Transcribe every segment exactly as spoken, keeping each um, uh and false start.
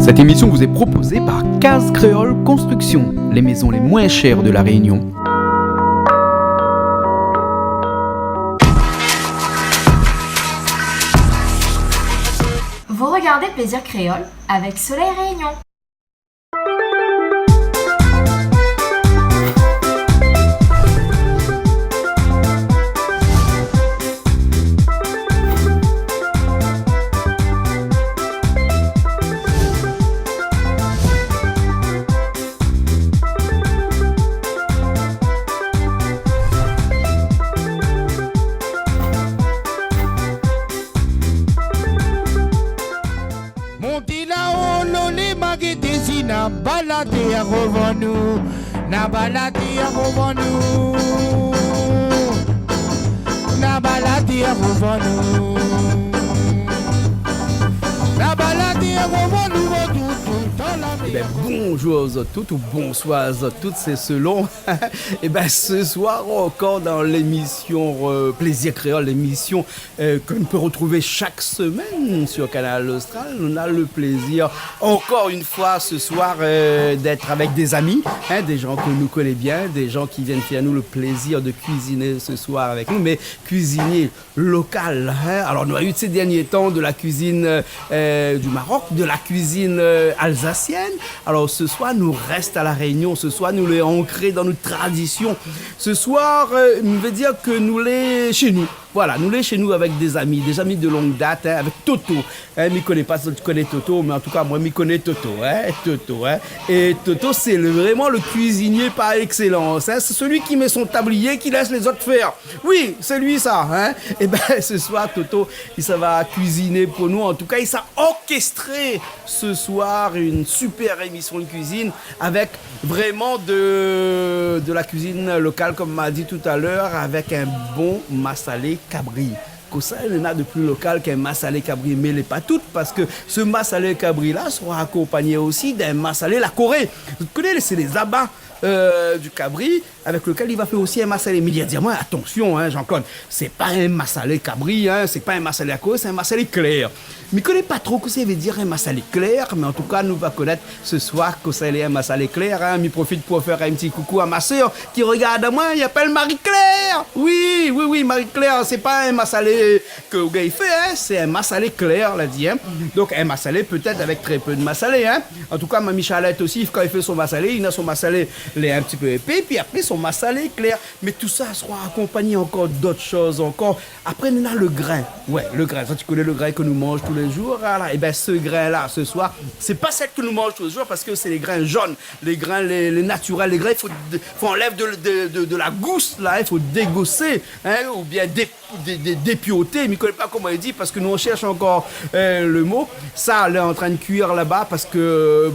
Cette émission vous est proposée par Case Créole Construction, les maisons les moins chères de La Réunion. Vous regardez Plaisir Créole avec Soleil Réunion. Monté laò, lolé, ma gèt dézi, na baladé a rovan nou. Na baladé a rovan nou. Na baladé a rovan nou. Na baladé a rovan nou, tout, tout, dan la Eh ben, bonjour à toutes ou bonsoir à toutes, c'est selon. Eh ben, ce soir encore dans l'émission, euh, Plaisir Créole, l'émission euh, qu'on peut retrouver chaque semaine sur Kanal Austral. On a le plaisir, encore une fois, ce soir, euh, d'être avec des amis, hein, des gens que nous connaît bien, des gens qui viennent faire nous le plaisir de cuisiner ce soir avec nous, mais cuisinier local, hein. Alors, nou la u ces derniers temps de la cuisine, euh, euh, du Maroc, de la cuisine, euh, alsacienne. Alors, ce soir, nou rès à La Réunion. Ce soir, nou lé ancré dan nout tradision. Ce soir, euh, mi vé dir ke nou lé chez nous. Voilà, nou lé chez nous avec des amis, des amis de longue date, hein, avec Toto. Hein, mi koné pa si zot i koné Toto, mé an tou ka, moin, mi koné Toto, hein, Toto, hein. É Toto, sé le, vréman le cuisinier par excellence, hein. C'est celui qui met son tablier, qui laisse les autres faire. Oui, c'est lui ça, hein. Eh ben, ce soir, Toto, il s'en va cuisiner pour nous. En tout cas, il s'est orchestré ce soir une super émission de cuisine avec vraiment de, de la cuisine locale, comme m'a dit tout à l'heure, avec un bon massalé kabri. Kosa néna de plus local qu'un massalé kabri, mé lé pa tout, parce que ce massalé kabri-là sera accompagné aussi d'un massalé la Corée. Vous connaissez, c'est les abats, euh, du cabri avec lequel il va faire aussi un massalé. Mé li la di amoin, attention, hein, Jean-Claude, c'est pas un massalé kabri, hein, c'est pas un massalé la Corée, c'est un massalé clair. Mi koné pa tro kosa i vé dir in massalé klèr, mé an tou ka, nou va konèt se soir kosa i lé in massalé klèr, hein. Mi profit pou fé in ti koukou à ma sœur ki regard amoin, i apèl Marie-Claire. Oui, oui, oui, Marie-Claire, sé pa in massalé ke ou gingn fé, hein, sé in massalé klèr, la di, hein. Donk, in massalé pétèt avèk trè pé de massalé, hein. An tou ka, Mamie Charlotte osi, kan i fé son massalé, li na son massalé, lé in ti pé épé, pi apré, son massalé klèr. Mé tout sa sera accompagné ankor d'ot shoz ankor. Apré, nou na le grin. Ouais, le grin. Sa, ou koné le grin ke nou manz tou lé jour, la, la. Eh ben, ce grain-là, ce soir, c'est pas celle que nous mangeons tous les jours parce que c'est les grains jaunes, les grains, les, les naturels, les grains, il faut, faut enlever de, de, de, de la gousse, là, il faut dégausser, hein, ou bien dé-, dé-, dé-, dépioter, mi koné pa koman i di, parce que nous, on cherche encore, euh, le mot. Sa lé antrin kui laba parske,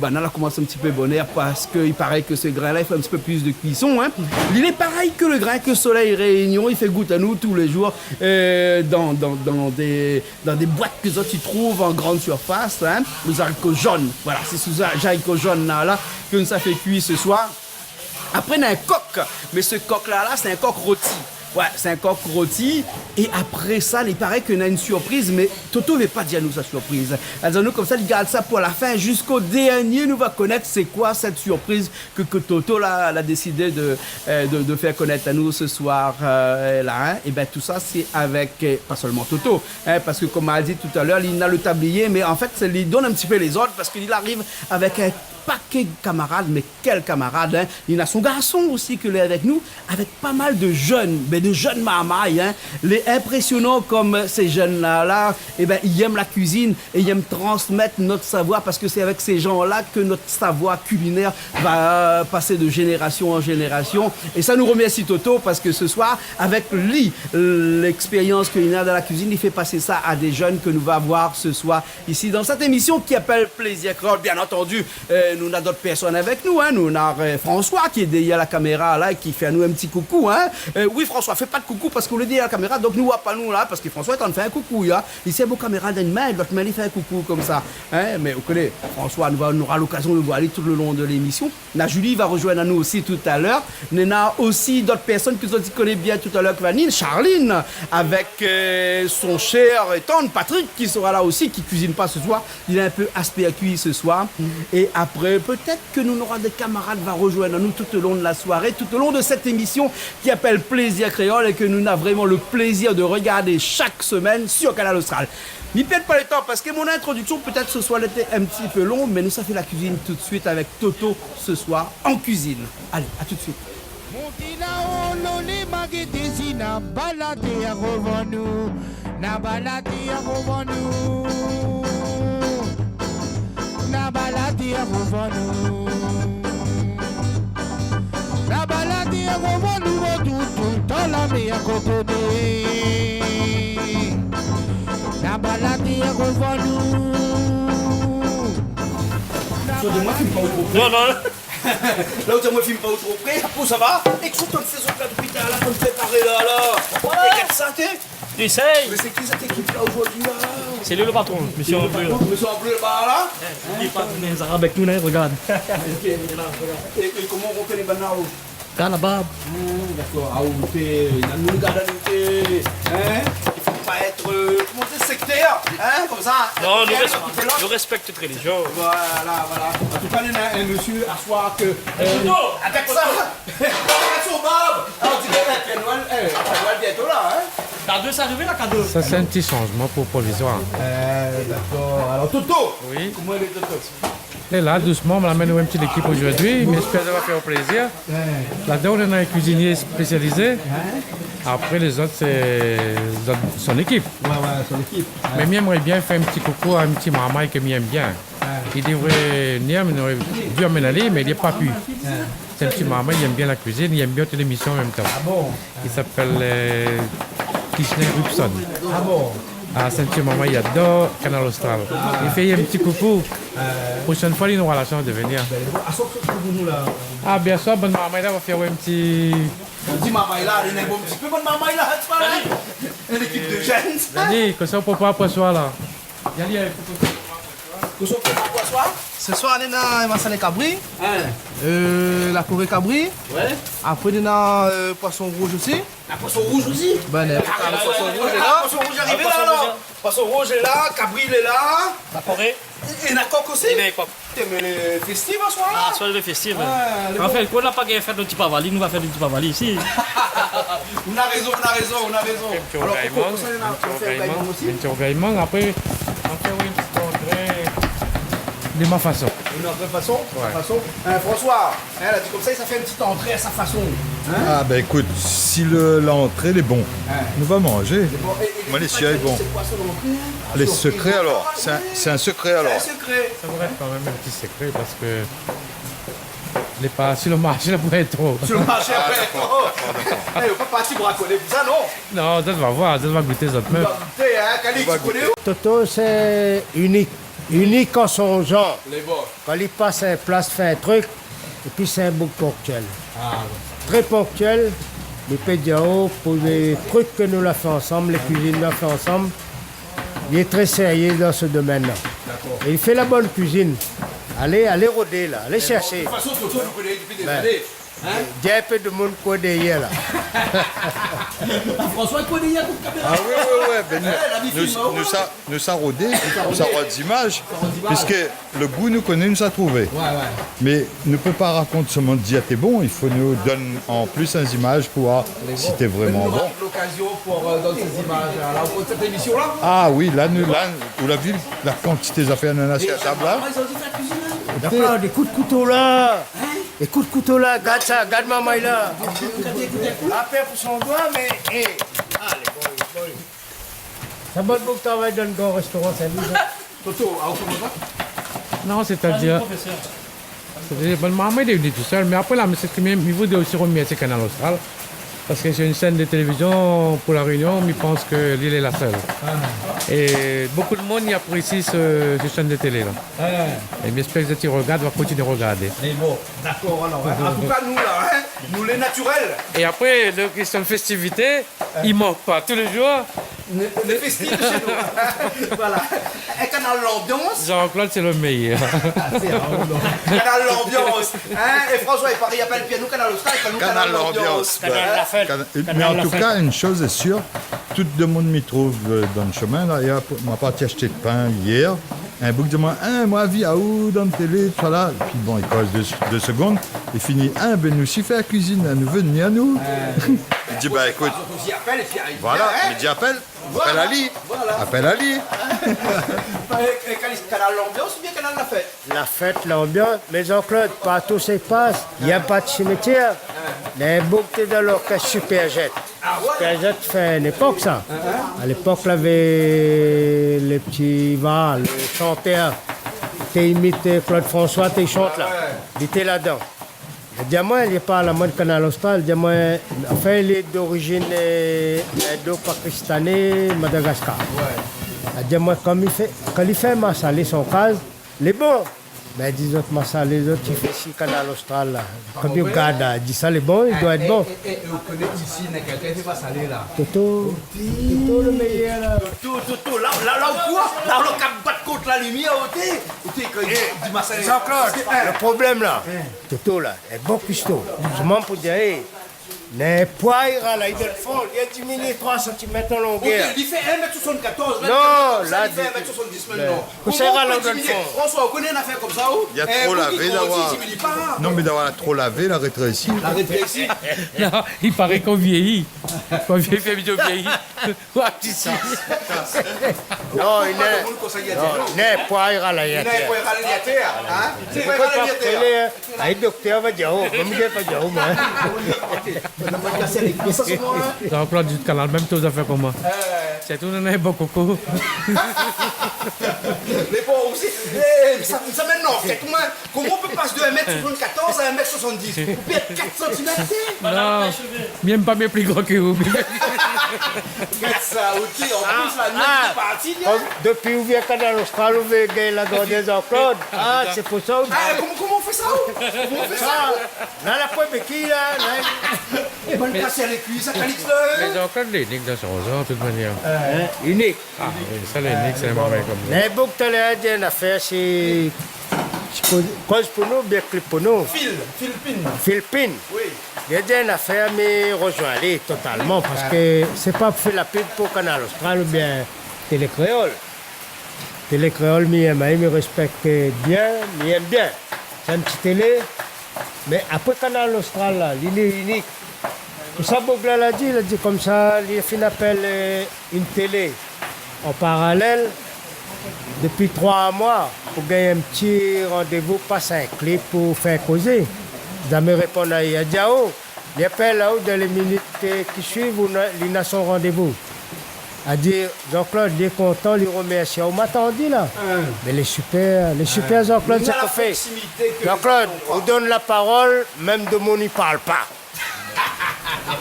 ben, la komans in ti pé bonèr parske i paré ke se grin-la, i fo in ti pé plis de kuison, hein. Li lé parèy ke le grin ke Soleil Réunion i fé gout anou tou lé jour, euh, dan, dan, dan dé, dan dé boit ke zot i trouv an grann sirfas, hein. Lé zariko jone, voilà, sé sou za-, zariko jone la, la, ke nou sa fé kui se soir. Apré, na in kok. Mé se kok-la, la, sé in kok roti. Ouais, sé in kok roti. É apré sa, li paré ke na in sirpriz, mé Toto i vé pa dir anou sa sirpriz. Èl di anou konmsa, li gard sa pou la fin, ziska dernié, nou va konèt sé koi sèt sirpriz ke, ke Toto la, la désidé de, euh, de, de fé konèt anou se soir, euh, la, hein. É ben, tout sa, sé avèk, euh, pa sèlman Toto, hein, parske, konm ma di talèr, li na le tablié, mé an fèt, sé li donn in ti pé lé zord, parske li ariv avèk in paké kamarad, mé kèl kamarad, hein. Li na son garson osi ke lé avèk nou, avèk pa mal de jenn, mé de jenn marmay, hein. Lé inprésionan konm sé jenn-la, la, é ben, i èm la kuizine é i èm transmèt nout savoir, parske sé avèk sé jan-la ke nout savoir kulinèr va pasé de jénérasion an jénérasion. É sa, nou remèrsi Toto, parske se soir, avèk li, lèkspérians ke li na dan la kuizine, li fé pasé sa a dé jenn ke nou va voir se soir isi dan sèt émision ki apèl Plaisir Créole, bien entendu, euh, Nou na dot pèrsone avèk nou, in. Nou na, euh, François ki lé dèryèr la kaméra la, ki fé anou in ti koukou, in. Euh, oui, François, fé pa de koukou parske ou lé dèryèr la kaméra, donk nou wa pa nou la, parske François lé antrin fé in koukou, in. Li sé bon kaméra dann in min, lot min li fé in koukou konmsa, in. Mé ou koné, François, nou va, nou nora lokazion de voir ali tout le long de l'émission. Na Julie va rejoindre anou osi talèr. Néna osi dot pèrsone ke zot i koné bien talèr, ke va ni, Charline, avèk, euh, son shèr é tann Patrick, ki sera la osi, ki kuizine pa se soir. Il est un peu aspercuit ce soir. Et après, peut-être que nous, nora des camarades va rejoindre nous tout au long de la soirée, tout au long de cette émission qui appelle Plaisir Créole et que nous, na vraiment le plaisir de regarder chaque semaine sur Kanal Austral. Mi pèrd pa le tan, parske mon introduksion, pétèt, se soir, lété in ti pé long, mé nou sa fé la kuizine tout de suite avèk Toto ce soir en cuisine. Allez, à tout de suite. Mon ti laolo lé magété, si na baladé a rovan nou. Na baladé a rovan nou. Na baladé a rovan nou. Na baladé a rovan nou, tout, tout tan la mèr kokoné. Na baladé a rovan nou. Sort de moin, film pa ou tro pré. Non, non. La ou di amoin film pa ou tro pré, apré sa va. É kosa ou té fé sot la dopi talèr la, konm ou té paré la, la. Voilà. Regard sa, té. Éséy. Mé sé ki sèt ékip la zordi la ? Sé li le patron, mésyé an blé la. Mésyé an blé laba la. Eh, li pa vni zarab avèk nou la, regard. OK, voilà, voilà. É, é koman ou koné banna ou ? Gard la bab. Ah, dakor. Ah, ou té, la nou gard anou té, in ? I fo pa èt, euh, koman i di, sektèr, in, konmsa. Non, nou rès-, nou rèspèk tout relizion. Voilà, voilà. An tou ka, nou na in mésyé aswar ke, euh, avèk sa, avèk son barb, on diré, eh, Pèr Noèl, eh, Pèr Noèl bientôt la, in ? Kado sa arivé la, kado. Sa sé in ti shanjman pou provizwar. Euh, dakor. Alor, Toto. Oui. Koman i lé, Toto ? Lé la, dousman, la amenn in ti lékip zordi, mi éspèr sa va fé plézir. Ouais. Ladan, nou na in kuizinié spésializé. Ouais. Apré, lézot, sé zot, son lékip. Ouais, ouais, son lékip. Ouais. Mé mi èmré bien fé in ti koukou a in ti marmay ke mi èm bien. Ouais. Li devré vnir, mé nou noré di amenn ali, mé li lé pa pu. Ouais. Sé in ti marmay, li èm bien la kuizine, li èm bien tout lémision an mèm tan. Ah bon ? Li apèl, euh, Kirchner Rupson. Ah bon ? Ah, sé in ti marmay, li ador Kanal Austral. Ah. Li fé in ti koukou. Euh. Proshèn foi, li nora la shans de vnir. Bin, bon, aswar, kosa ou fé pou nou la ? Ah, bien aswar, bann marmay la va fé in ti... Di marmay la, lé bon, in ti pé bann marmay la, tu vois, la. Une équipe de jeunes. Dani, kosa ou prépar pou aswar la ? Dani, euh, kosa ou prépar pou aswar ? Ce soir, nou na masalé kabri. Hein ? Euh, la koré kabri. Ouais. Apré, nou na, euh, poisson rouge aussi. Ah, poisson rouge aussi ? Bin, euh, ah, poisson rouge lé la. Poisson rouge arivé la, alor. Poisson rouge lé la, kabri lé la. La koré. É, é la kok osi ? É bin, kok. Té, mé lé festif aswar la. Ah, aswar lé festif. Ouais, lé bon. Anfin, kan nou la pa gingn fé nout ti pavali, nou va fé nout ti pavali isi. Ou na rézon, ou na rézon, ou na rézon. Alor, in ti rogayman, kosa nou na, in ti rogayman osi ? In ti rogayman, apré, nou fé, oui, in ti antré de ma fason. Une autre façon ? Ouais. Façon. Euh, François, hein, la di konmsa, sa fé in ti antré a sa fason. Hein ? Ah, bin, ékout, si le, lantré lé bon, nou va manzé. Lé bon, é, é... Moin, lé sir lé bon. Sé koi son antré, hein ? Lé sekré, alor. Sé in, sé in sekré, alor. Sé in sekré. Sa va èt kan mèm in ti sekré parske lé pa si le marshé la pou èt tro. Sur le marché, ah, après. D'accord, d'accord, d'accord. Eh, ou pa parti brakoné pou sa, non ? Non, zot va voir, zot va gouté zot mèm. Ou va gouté, hein, Calix, ou koné ou ? Toto, sé inik. Inik an son zanr. Lé bon. Kan li pas in plas, fé in trik, épi sé in boug ponktièl. Ah, ouais. Trè ponktièl, mi pé dir aou, pou lé trik ke nou la fé ansanm, lé kuizine nou la fé ansanm, li lé trè sérié dan se domèn la. D'accord. É li fé la bone kuizine. Alé, alé rodé la, alé shèrshé. Mé bon, de tout fason, Toto, nou koné dopi dé zané. Hein ? Di in pé de moun koi dèryèr la. Ah, François, koi dèryèr tout kaméra. Ah oui, oui, oui, bin, hein, nou, la vi nou, film, nou, hein, sa, nou sa rodé, nou sa rodé. Nou sa rod zimaz, nou sa rod zimaz, piske le gou nou koné, nou sa trouvé. Ouais, ouais. Mé nou pé pa rakont solman di até bon, i fo nou donn an plis in zimaz pou voir si té vréman bon. Mé nou nora lokazion pou, euh, donn sé zimaz la, la, o kour de sèt émision la. Ah oui, la, nou, la, ou la vi la kantité zafèr nou na sir la tab la. Mé sa, zot i fé la kuizine, hein. Dakor, dé kout kouto la. Hein ? Ékout, kouto la, gard sa, gard marmay la. Gard, ékout, ékout. La pèr pou son doi, mé, eh. Alé, bon, bon. Sa bann boug travay dan gran réstoran, sé li, sa. Toto, ah, ou koné pa ? Non, sétadir, profésèr, sétadir, bann marmay lé vni tousèl, mé apré la, mésyé Krimien, mi voudré osi remèrsié Kanal Austral. Parske sé in shèn de télévizion pou La Rényon, mi pans ke li lé la sèl. Ah. É bonpé d'moun i aprési se, se shèn de télé la. Ah. É mi éspèr ke zot i rogard, va kontinié rogardé. Mé bon, dakor alor, in. An tou ka, nou la, in, nou lé natirèl. É apré, lo késtion festivité, i mank pa. Tou lé zour, Lé, lé festif shé nou. Voilà. É Kanal Lanbians. Jean-Claude, sé lo méyèr. Ah, sé, ah, non. Kanal Lanbians. In ? É François, i paré, i apèl pi anou Kanal Austral, i apèl anou Kanal Lanbians. Kanal Lafèt. Kanal, mé an tou ka, in shoz lé sir, tout demoun mi trouv, euh, dan shomin la, yèr, ma parti ashté pin yèr. In boug i di amoin, « In, moin la vi aou dan télé, tousa la. » Épi bon, i koz dé, dé segonn, é fini, « In, bin nou osi fé la kuizine, in, nou vni anou. » Mi di, « Ba ékout, voilà, mi di, apèl, apèl ali, apèl ali. » Kanal Lanbians oubien Kanal Lafèt ? Lafèt, Lanbians, mé Jean-Claude, partou sa i pas, néna pa de simetièr. Néna in boug té dan lorkès Superjet. Ah ouais ? Superjet, fé in épok sa. Hein, hein. A lépok, lavé le pti Ivar, le shantèr, té imit Claude François, té shant la. Ah ouais. Li té ladan. Li di amoin, li parl amoin de Kanal Austral, li di amoin, anfin, li lé d'orizine, euh, indo-pakistané, Madagaskar. Ouais. Li di amoin, kan li fé, kan li fé masalé son kaz, lé bon. Mé di zot masalé, zot i fé si Kanal Austral la. Kan mi gard la, di sa lé bon, i doi èt bon. Eh, eh, eh, ou koné isi, néna kèlkin i fé masalé la. Toto. Toto le méyèr la. Toto, Toto, la, la, la, ou koi ? La, la, ou kap bat kont la limièr, oté. Oté, kan i di masalé. Jean-Claude, le problèm la, Toto la, é bon kuisto. Solman pou dir, é, Néna poi i ral ali dan fon, li la diminié troi santimèt an longèr. Oké, li fé in mèt soisant-katòz, la. Non, la, li fé in mèt soisant-dis mintnan. Koman ou pé diminié ? François, ou koné in nafèr konmsa, ou ? Néna tro lavé, la. Non, mé la tro lavé, la rétrési. La rétrési. Non, i paré k'ou vièyi. K'ou vièyi, fé vit ou vièyi. Oué, ti si. Non, li lé, non, li lé poi i ral ali atèr. Li lé poi i ral ali atèr, in ? Li lé poi i ral ali atèr. Ay, doktèr va dir, oh, bon, mi gingn pa dir, oh, moin. Jean-Claude, di kanal, mèm tout zafèr konm moin. Sé tou, non, non, bon koko. Mé bon, osi, eh, sa, sa mintnan, sé koman, koman ou pé pas de in mèt soisant-katòz a in mèt soisant-dis ? Ou pèrd kat santimèt, sé ? Non, mi yèm pa mé pli gran ke ou. Gard sa, oté, an plis, la, nou lé parti, la. Dopi ou vien Kanal Austral, ou vé gingn la grandèr Jean-Claude. Ah, sé pou sa ou... Ah, koman, koman ou fé sa, ou ? Koman ou fé sa, ou ? La, la poin békiy la, la. É bon, kasé lé kui sa, Calix la, in ? Mé Jean-Claude lé inik dan son zanr, tout manièr. Inik. Ah oui, sa lé inik, sé in momon konm sa. Mé bon, talèr, di in nafèr, sé, sé koz, koz pou nou, bien klip pou nou. Phil, Philpine. Philpine. Oui. Li la di in nafèr, mi rozoin ali totalman, parske sé pa pou fé la pub pou Kanal Austral oubien Télé Kréol. Télé Kréol, mi yèm, mi rèspèk bien, mi yèm bien. Sé in ti télé. Mé apré Kanal Austral la, li lé inik. Pou sa, boug la la di, la di konmsa, li fine apèl, euh, in télé an paralèl dopi troi moi pou gingn in ti randévou, pas in klip pou fé kozé. Zamé réponn ali, la di, ah, oh, li apèl aou dan lé minit, euh, ki suiv, ou na, li na son randévou. La di, Jean-Claude, li lé kontan, li romèrsi aou. Ma tandi la. Mé lé super, lé super, Jean-Claude, sak ou fé. Jean-Claude, ou donn la parol, mèm demoun i parl pa.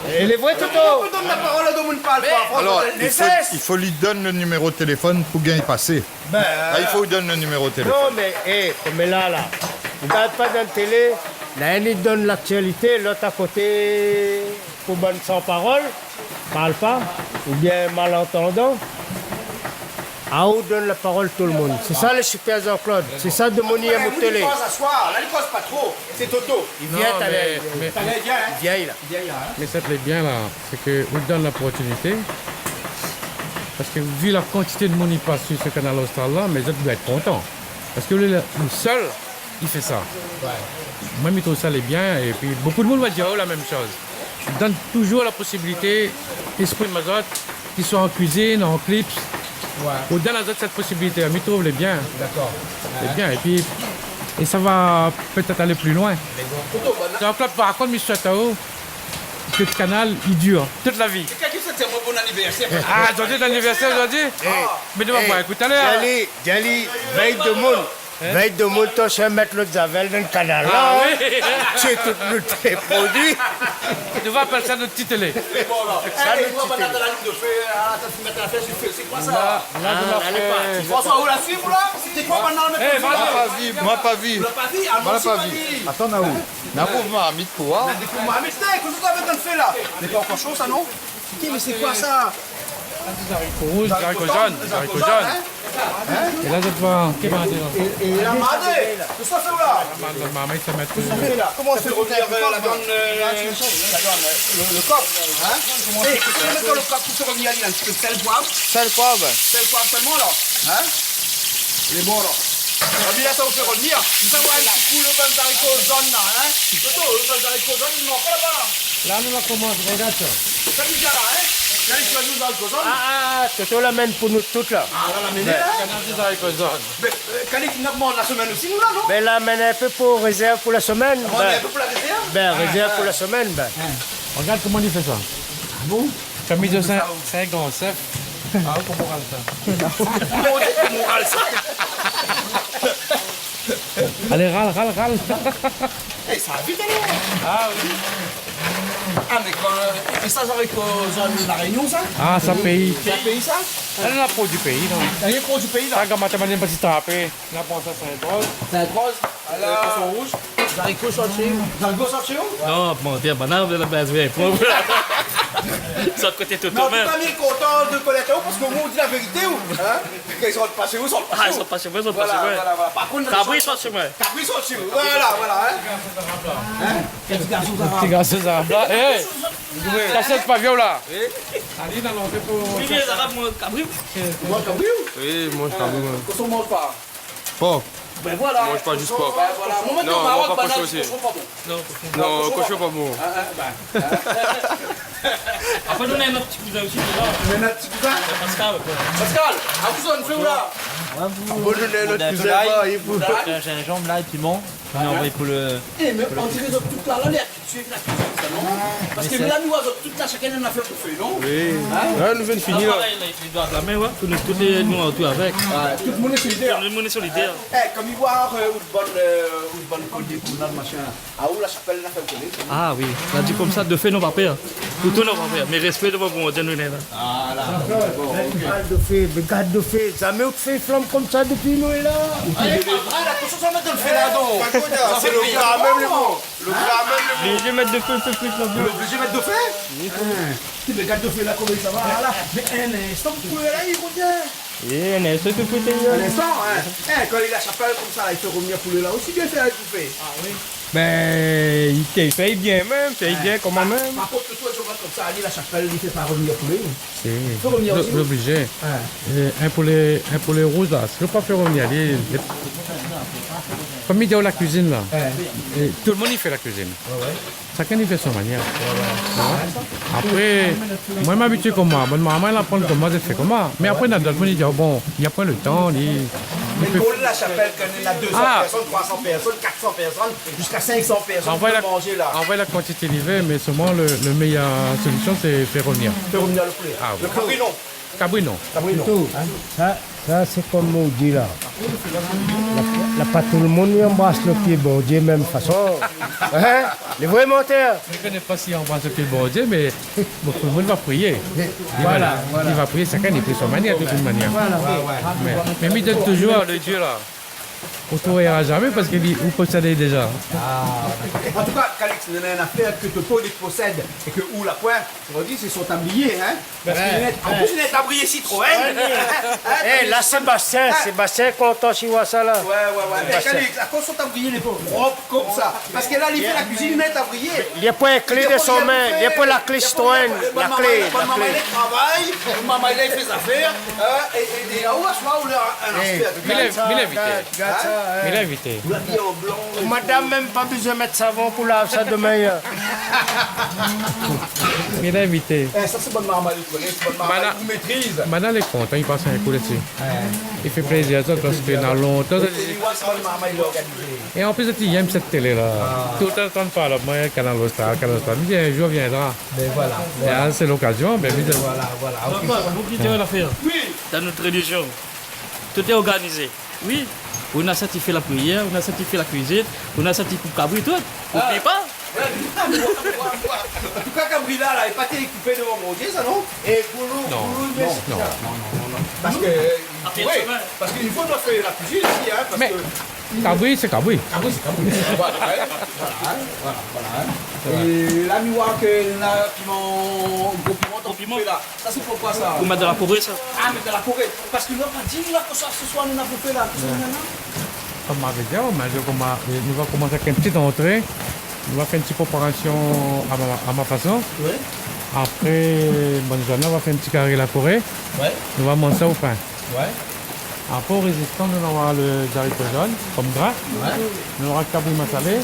É lé vré, Toto. Ou donn la parol a demoun i parl pa, François. Alors, il faut, il faut lui donner le numéro de téléphone pou gingn pasé. Ah, il faut lui donner le numéro de téléphone. Non, mé, eh, konm la, la. Ou gard pa dan télé, néna inn i donn laktialité, lot akoté, pou bann san parol, parl pa, oubien malantandan. Ah, ou donn la parol tout le moun. Sé sa le super Jean-Claude. Sé sa demoun i yèm o télé. Aswar la, li koz pa tro. Sé Toto. Li vien talèr. Talèr li vien, in. Li vien la. Mé sak lé bien la, sé ke ou donn loportinité. Parske vi la kantité de moun i pas su se Kanal Austral la, mé zot i doi èt kontan. Parske ou lé le sèl i fé sa. Moin, mi trouv sa lé bien, épi bonpé demoun va dir aou la mèm shoz. Donn touzour la posibilité, èksprim azot, ki soi an kuizine, an klip, ou donn azot sèt posibilité, mi trouv lé bien. Dakor. Lé bien, épi, é sa va pétèt alé pli loin. Jean-Claude, par kont, mi souèt aou ke Kanal i dir tout la vi. Sé kèl ki souèt amoin bon anivèrsèr ? Ah, zordi lé anivèrsèr, zordi ? Mé devan moin, ékout, alé, di ali, di ali, vèy demoun. Vèy domoun, ton shien mèt lot zavèl dan kanal la. Ah oui. Sé tout nout produi. Nou va apèl sa nout ti télé. Sa nout ti télé. La, la, nou la fé. François, ou la suiv, ou la ? Sé koi, bann la mèt konmsa ? Moin la pa vi, moin la pa vi. Ou la pa vi ? Ah, moin osi, pa vi. Atann, na ou ? Na pou marmit pou oir. Na dé kou marmit, té, kosa ou la mèt dan lo fé la ? Lé pa ankor sho sa, non ? Oké, mé sé koi sa ? Zariko rouz, zariko zone, zariko zone, hein ? É la, zot va, ké va atann. É, é la, madé, kosa ou fé la ? Marmit, marmit, sa mèt, euh, kosa ou fé la ? Koman ou fé revenir, euh, la viann, euh, la viann, euh, lo, lo kok, hein ? É kosa ou mèt dan lo kok pou fé revenir ali la ? In ti pé d'sèl, poiv ? Sèl, poiv. Sèl, poiv sèlman la, hein ? Lé bon la. Épi la, sa ou fé revenir. Sa ou va in ti kou lo bann zariko zone la, hein ? Toto, lo bann zariko zone, non, pa laba la. La, nou la komans, rogard sa. Sa déza la, hein ? Sa, li fé nou zariko zone. Ah, ah, Toto la amenn pou nou tout la. Ah, la, la amenn la. Kanal dé zariko zone. Mé, euh, Calix, nou la komans la semèn osi, nou la, non ? Bin, la amenn in pé pou rézèrv pou la semèn. Ah, bin, in pé pou la rézèrv ? Bin, rézèrv pou la semèn, bin. Rogard koman li fé sa. Ah bon ? Koman i fé sa ? Sé in gran shèf. Ah, koman i ral sa ? Koman i di, koman i ral sa ? Alé, ral, ral, ral. Eh, sa va vit, alor. Ah oui. Ah, mé kan, é sa, sa zariko zone La Rényon, sa ? Ah, sa péi. Sa péi, sa ? Sa, la produi péi, non ? Sa, la produi péi, la. Sa, gran-maman té i di, pa si trapé. La pran sa, Sainte-Rose. Sainte-Rose, euh, poisson rouge. Zariko sort shé ou ? Zariko sort shé ou ? Non, pa manti, bann la, la baz, oui, pou sort koté Toto mèm. Mé an tou ka, mi lé kontan de konèt aou, parske ou di la vérité, ou, hein ? Kan i sort pa shé ou, sort pa shé ou. Ah, i sort pa shé moin, i sort pa shé moin. Voilà, voilà, voilà. Par kont, kabri sort shé moin. Kabri sort shé ou. Voilà, voilà, hein. Hein ? Kèl garson sa va ? Ti garson sa va. Eh ! Sa shèrsh pa vié la. Oui. Alé, dan lantré pou... Oui, vié, sa va, moin, kabri. Moin, kabri. Oui, moin, kabri, moin. Kosa ou manz pa ? Pork. Bin voilà. Moin, mi manz pa zis pork. Bin voilà. Non, moin, pa koshon osi. Koshon pa bon. Non, koshon pa bon. Ah, ah, bin, hein. Apré, nou néna nout ti kouzin osi, la. Nou néna nout ti kouzin ? Pascal. Pascal, a ou sa, nou fé ou la ? Moin, nou néna nout kouzin, la, i fo... Zinzanm, lay, piman. Nou anvoy pou lo... Eh, mé pou lo... on diré zot tout la, la, lé abitié la kuizine, sa, non ? Parske la, nou voi zot tout la, shakinn néna in nafèr pou fé, non ? Oui. Hein ? La, nou vien fini, la. Ah, parèy, lé, lé doi dan la min, ouais. Tout, tout lé, nou, tout avèk. Ouais, tout moun lé solidèr. Tout moun lé solidèr. Eh, kom i voi, euh, out bann, euh, out bann koté, kounal, machin. Ah, ou la shapèl, la fé kolé. Ah oui. La di konmsa, de fé, nou pa pèr. Pou tout, nou pa pèr. Mé rèspé devan Bondié, nou lé la. Voilà. Bon, OK. Gard de fé, mé gard de fé. Zamé ou fé flanm konmsa dopi nou lé la. Alé, pa vré, la, kosa sa mèt dan lo fé la, don ? Pa kont, sa sé lo gra mèm, lé bon. Lo gra mèm, lé bon. Oblizé mèt do fé, fé frit la. Oblizé mèt do fé ? Oui. Hein. Ti, mé gard do fé la, koman sa va la ? Mé in instan, pou la, i revien. Oui, in instan, tout frit, hein. In instan, hein. Hein, kan li la shapèl konmsa, la, i fé revnir poulé la osi, bien fé, i fé. Ah oui. Bin, i té fé bien mèm, fé bien koman mèm. Par kont, lo truk, mi voi konmsa, li, la shapèl, li fé pa revnir poulé. Si. Fé revnir osi. Lé oblizé. Hein. É in poulé, in poulé rouz la, si ou pa fé revnir, li, li, kom i di, la kuizine la. Hein. É tout lo moun i fé la kuizine. Ouais, ouais. Shakinn i fé son manièr. Ouais, ouais. Apré, moin, mi abitié konmsa, bann marmay la aprann konmsa, zot i fé konmsa. Mé apré, néna dot moun i di, oh bon, li na poin lo tan, li, li... Mé pé pou la shapèl, kan néna dé san pèrsone, troi san pèrsone, kat san pèrsone, ziska sink san pèrsone i pé manzé la. Anvoy la kantité li vé, mé solman lo, lo méyèr solision, sé fé revnir. Fé revnir lo poulé. Ah oui. Lo kabri, non. Kabri, non. Kabri, non. Tout. Hein ? Sa, sa, sé kom ou di la. La, la, pa tout lo moun i anbras lo pié Bondié mèm fason. Hein ? Lé vré, mantèr ? Mi koné pa si i anbras lo pié Bondié, mé bon, tout lo moun va priyé. Voilà, voilà. Li va priyé, shakinn i priy son manièr, de tout manièr. Voilà. Ouais, ouais. Mé, mé mi di touzour, lo Dié la, ou trouvra zamé parske li, ou posèd déza. Ah. An tou ka, Calix, néna in nafèr ke Toto i posèd é ke ou la poin. Ou di, sé son tablié, hein ? Parske li néna, an plis, li néna in tablié Citroën. Hein, eh, la, Sébastien, Sébastien kontan si i voi sa la. Ouais, ouais, ouais. Mé Sébastien. Calix, akoz son tablié lé pa prop konmsa ? Parske la, li fé la kuizine, li mèt tablié. Li na poin la klé dan son min, li na poin la klé Citroën, la klé, la klé. Bann marmay la i travay, bann marmay la i fé zafèr, hein, é, é, é la, ou aswar, ou la, in aspèr de... Mé lé, mé lé invité. Gard sa, hein. Mé lé invité. Ou la abiy an blan. Madam mèm pa bezoin mèt savon pou lav sa domin, hein. Mé lé invité. Eh, sa sé bann marmay, ou koné, sé bann marmay ou métriz. Madam lé kontan, i pas in kou la dsi. Ouais. I fé plézir, sa, parske na lontan, sa, sé bann marmay lorganizé. É an plis, zot i yèm sèt télé la. Ah. Toultan i antann parl amoin, Kanal Austral, Kanal Austral. Mi di, in zour viendra. Bin voilà, voilà. É la, sé lokazion, bin, mi di... Voilà, voilà, OK. Donk, ou di in nafèr. Oui. Dan nout rélizion, tout lé organizé. Oui. Ou na sa ti fé la priyèr, ou na sa ti fé la kuizine, ou na sa ti koup kabri, tout. Ou pé pa. An tou ka, kabri la, la, lé pa té koupé dovan Bondié, sa, non ? É koulou, non, koulou, non, non, non, non. Parske, oui, parske i fo nou fé la kuizine isi, in, parske... Mé kabri, sé kabri. Kabri, sé kabri. Voilà, in. Voilà, in. Voilà, voilà, in. É la, mi oi ke na piman, gro piman, gro piman la. Sa, sé poukosa sa ? Pou mèt dan la koré, sa. A, mèt dan la koré. Parske nou la pa di, nou la, ke sa, sé swar nou na pou fé la, kosa nou na. Kom ma vé di aou, mé mi komansé, nou va komansé avèk in ti antré. Nou va fé in ti préparasion a ma, a ma fason. Oué. Apré, bann zan la va fé in ti kari la koré. Oué. Nou va manz sa o pin. Oué. Apré, o rézistan, nou nora lé zariko zone, kom grin. Oué. Nou nora kabri masalé.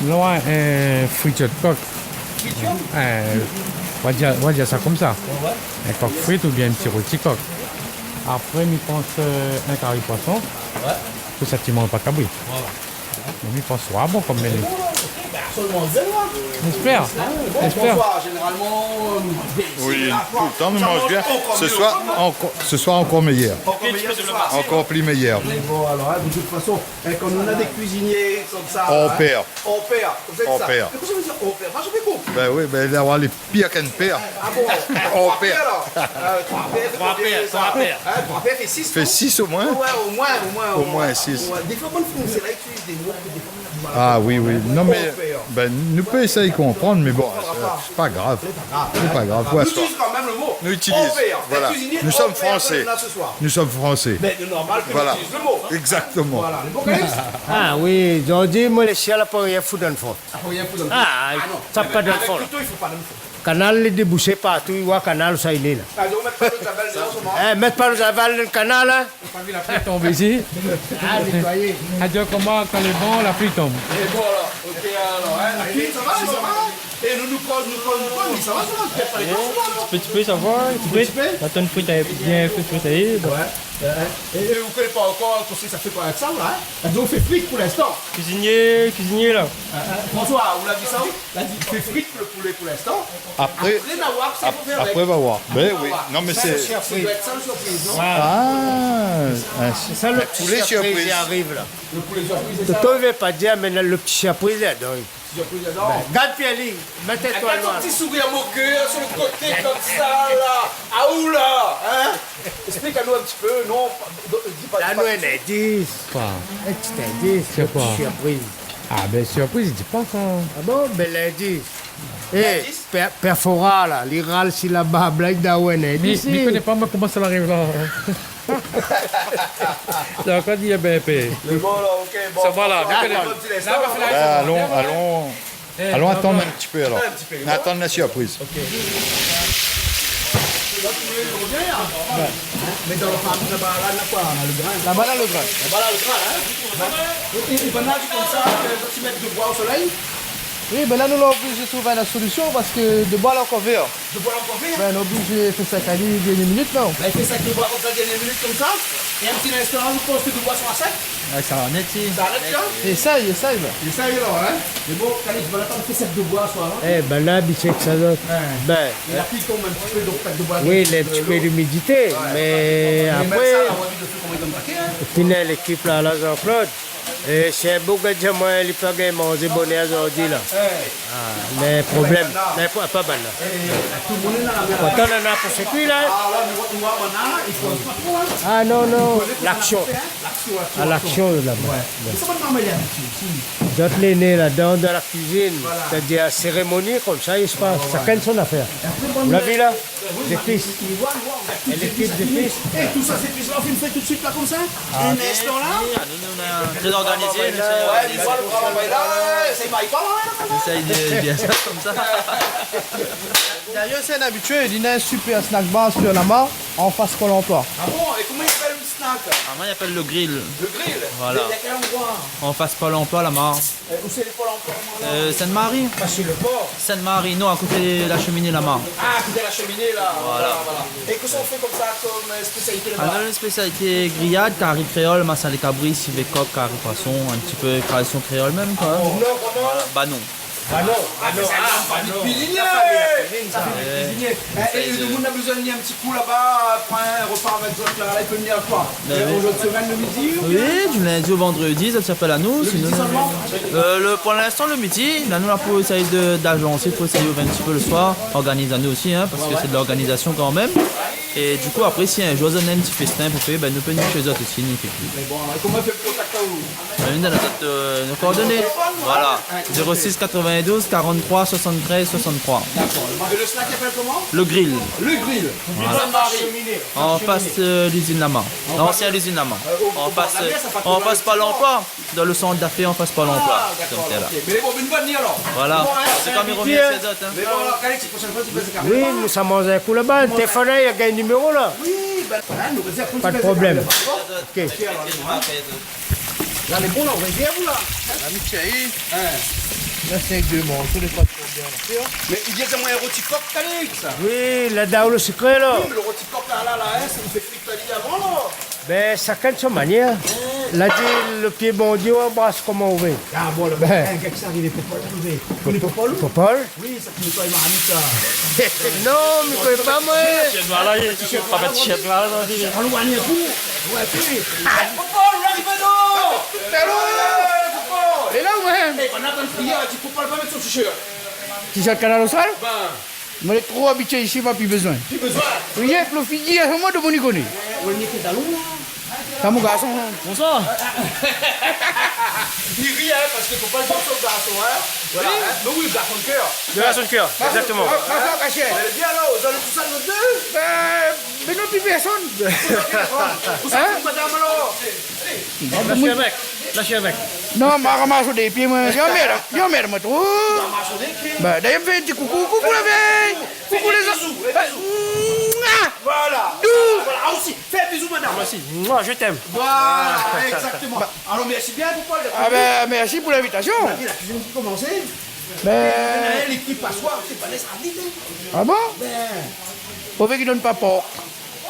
Nou nora in fritir kok. Fritir ? In, on va dir, on va dir sa komsa. Oué, oué. In kok frit oubien in ti roti kok. Apré, mi pans, eu, in kari poison. Oué. Pou sa ti manz pa kabri. Voilà. Mé mi pans sra bon kom méni. Bon, OK, bin, solman zèl, in. J'espère. Bon, j'espère. Bonsoir, zénéralman, eu, oui, sé la foi. Tout le tan, nou manz bien. Sa manz ankor mié. Ce soir, encore, ce soir, encore meilleur. Ankor mié, sé sa. Ankor pli méyèr. Mé bon, alor, in, de tout fason, in, kom nou na dé kuizinié komsa, in, on perd. On perd. Vous êtes ça. On perd. Mé kosa i vé dir on perd ? Moin, mi konpran pa. Bin oui, bin, la, on va alé pir k'in pèr. A bon ? On pèr. Troi pèr, alor. Eu, troi pèr, troi pèr, troi pèr. In, troi pèr fé sis, non ? Fé sis omoin. Oué, oué, omoin, omoin. Omoin sis. Oué, défoi, bann fransé la i itiliz dé mo ke défoi nou na di mal a konprann, in. A oui, oui. Non, mé, bin, nou pé éséy konprann, mé bon, sé pa grav. Sé pa grav. Sé pa grav. Nou itiliz kanmèm lo mo. Nou itiliz. On pèr. Voilà. Cuisinier, on pèr, nou sommes français. Voilà, ce soir. Nous sommes français. Bin, sé normal ke nou itiliz lo mo. Voilà. Exactement. Voilà. Lé bon, Calix ? A oui, zordi, moin, lé sièl la pa rien fout dan lo fon. A, pou rien fout dan lo fon. A, non. Sa pa dan lo fon, la. Avèk kouto, i fo pa dan lo fon. Kanal lé débousé partou, i oi kanal ousa i lé, la. A, donk, mèt pa lo zaval dedan, solman. É, mèt pa lo zaval dan kanal, in. Ou la pa vi la pli i tonm isi ? A, nétoiyé. A, di koman, kan lé bon, la pli i tonm. É bon, alor, OK, alor, in, la pli, sa va, sa va. É nou, nou koz, nou koz, nou koz, mé sa va, sa va, pèt pa lé kor, sa va, alor. Ti pé, ti pé, sa va, ti pé. Ti pé, ti pé. La tonn frit, lé bien frit, frit, sa yé, bon. Oué. Eu, é, é ou koné pa ankor kosa sa fé koi avèk sa, la, in ? Donk, fé frit pou linstan. Kuizinié, kuizinié, la. Eu, eu, François, ou la vi sa, ou ? La di, fé frit pou lo poulé pou linstan. Apré, apré, nou va oir kosa i fo fé avèk. Apré, va oir. Bin oui. Non, mé sé, sa, sé, sa doi èt sa lo sirpriz, non ? A, in, sé sa lo ti poulé sirpriz i ariv, la. Lo poulé sirpriz, sé sa. Toto i vé pa dir, mé lo ti sirpriz, la, donk. Sirpriz ladan. Bin, gard Pierre-Louis, mèt in toil noir. Gard son ti sourir moqueur sur le côté, komsa, la. A, ou la, in ? Esplik anou in ti pé, non, pa, di pa, di pa. Donn anou in indis. Koi ? In ti indis, lo ti sirpriz. Sé koi ? A, bin, sirpriz, i di pa sa. A bon ? Bin, lindis. É, Pèr, Pèr Fora, la, li ral si la bab la, li donn aou in indis. Mi, mi koné pa, moin, koman sa la ariv la. Donk, on di, é bin, pé. Mé bon, la, OK, bon. Sa va, la, OK, mi koné. Bon, bon, ti lès la, la, la. Bin, alon, alon, alon atann in ti pé, alor. In ti pé, bon. Atann la sirpriz. OK. Mé dan lo farine, laba la, na koi, na lo grin. Laba la, lo grin. Laba la, lo grin, in. É, é, é bann la di komsa, eu, zot i mèt do boi o solèy ? Oui, bin la, nou la oblizé trouv in solusion parske do boi la ankor vèr. Do boi la ankor vèr ? Bin, nou oblizé fé sèk ali dernié minit, non ? Bin, fé sèk do boi komsa, dernié minit komsa. É in ti linstan, nou pans ke do boi sra sèk. A, sa va nèt, si. Sa va nèt, in ? Éséy, éséy, la. Éséy, la, in ? Mé bon, Calix, bann la pa fé sèk do boi, soi, in ? É, bann la abitié èk sa, zot. Oué. Bin. É la pli i tonm in ti pé, donk, sèk do boi, oui, donk, in ti pé d'imidité, mé apré, mèm sa, la, ou la vi de fé koman i tonm paké, in ? Fini lékip la, la, Jean-Claude. É sé in boug la di amoin, li pa gingn manzé bonèr zordi la. A, mé problèm. Mé pa, pa bann la. Pourtan, nana pou sé kui la. A non, non. Laksion. A, laksion laba. Zot lé né ladan, dan la kuizine. Sétadir la sérémoni, komsa i spas. Shakinn son afèr. Ou la vi la ? Zépis. Lékip zépis. É tout sa, zépis la, ou fine fé tout suit la, komsa ? In instan la ? A, nou, nou, nou lé trè zorganizé, nou. Oué, mé voilà, lo travay la, sé pa, i parl, in, la. Éséy de, de dir sa komsa. Dayèr, sé in abitié, li na in super snack bar sur Lamar, an fas Pôle emploi. A bon ? É koman i apèl lo snack ? A, moin, i apèl Le Grill. Le Grill ? Voilà. Lé kèl landroi ? An fas Pôle emploi, Lamar. Eu, ousa lé Pôle emploi, la ? Eu, Sainte-Marie. Pa sir lo por ? Sainte-Marie, non, a koté la sheminé, Lamar. A, a koté la sheminé, la. Voilà. Voilà, voilà. É kosa ou fé komsa kom, eu, spésialité laba ? A, nou, spésialité griyad, kari kréol, masalé kabri, sivé kok, kari poison, in ti pé tradision kréol mèm, koi. A bon ? Non, koman ? Voilà. Ba non. Ba non, ba non, ah, ba non. Sa fé vit kuizinié. Sa fé vit kuizinié. É, é lo moun na bezoin in ti kou laba, pran in repa avèk zot la, la, i pé vnir koi ? Ba oui. Zot i sèv le midi oubien ? Oui, du lundi au vendredi, zot i apèl anou. Le midi solman ? Euh, le, pou linstan, le midi, la, nou la pou éséy de, d'ajansé, pou éséy ouvèr in ti pé le soir, organiz anou osi, hein, parske sé de l'organizasion kan mèm. É du kou, apré, si in zour zot néna in ti festin pou fé, bin, nou pé vnir shé zot osi, ni fé pli. Mé bon, alor, koman i fé pou kontakt aou ? Bin, nou done azot, euh, nout koordoné. Voilà. Zéro six quatre-vingt-douze quarante-trois soixante-treize soixante-trois. Dakor. É le snack i apèl koman ? Le Grill. Le Grill. Voilà. An fas, euh, lizine Lama. An fas, lansien lizine Lama. Euh, o, o bor la mèr, sa pa tro loin, pa loin. An fas Pôle emploi. Dan le sant d'afèr, an fas Pôle emploi. Ah, dakor, ok. Mé lé bon, bine bone, alor. Voilà. Bon, hein, sé kan mi remèrsi azot, hein. Mé bon, alor, Alex, proshèn foi, si ou pé sa. Oui, nou sa manz in kou laba. Téléfone, la, i gingn niméro la. Oui, bin, hein, nou rézèrv. Pa de problèm. Ok. Ok, alor, lé bon, hein. La, lé bon, la, ou vien, ou la. La, mi tien, hein. La, sé dé morso, lé pa tro bien, la. Mé i di amoin in roti kok, Alex. Oui, la, dan le sikré, la. Oui, mé le roti kok, la, la, la, hein, sé, i fé frir ali avan, la. Bin, shakinn son manièr. La di, le pié Bondié, ou anbras koman ou vé. Ah, bon, le, bin, in gars ki sa arivé, Popol, ou vé. Ou koné Popol, ou ? Popol ? Oui, sa ki nétoy marmit, la. Non, mi koné pa, moin. Tishèrt noir la, li, pa mèt tishèrt noir la, li. Alon, alé, in kou. Ouais, oui. Ah, Popol, ou arivé, non ? Allo ? Popol. Lé la, ou mèm ? Eh, banna atann krié, di Popol pa mèt son tishèrt. Tishèrt Kanal Austral ? Bin. Moin lé tro abitié isi, moin pi bezoin. Pi bezoin. Rienk lo figir, moin, domoun i koné. Ou lé ni ki dalon, la ? Sa, mon garson, la. Bonsoir. Li ri, hein, parske fo pa le di son garson, hein. Voilà, hein. Mé oui, garson de kèr. Garson de kèr, exactement. Garson, garson, garson. Lé bien, la, zot lé tout sèl, zot dé ? Bin, mé non, pi pèrsone. Ou sa fout, madam, alor ? La, mi lès avèk. La, mi lès avèk. Non, ma ramas dé pié, moin. Li anmèrd, li anmèrd amoin tro. Bin, dayèr, mi fé in ti koukou. Koukou, la vèy. Koukou, lé zan-, fé dé bizou, fé dé bizou. Voilà. Dou. Voilà, ah, osi. Fé in bizou, madam. Moin osi. Moin, je t'aime. Voilà, exactement. Alor, mèrsi bien, Popol, d'èt vni. Ah bin, mèrsi pou l'invitasion. Bin, la kuizine i komans. Bin. Hein, lékip asoir, sé pa lès a vit, hein. Ah bon ? Bin. Prouvé ki done pa pork.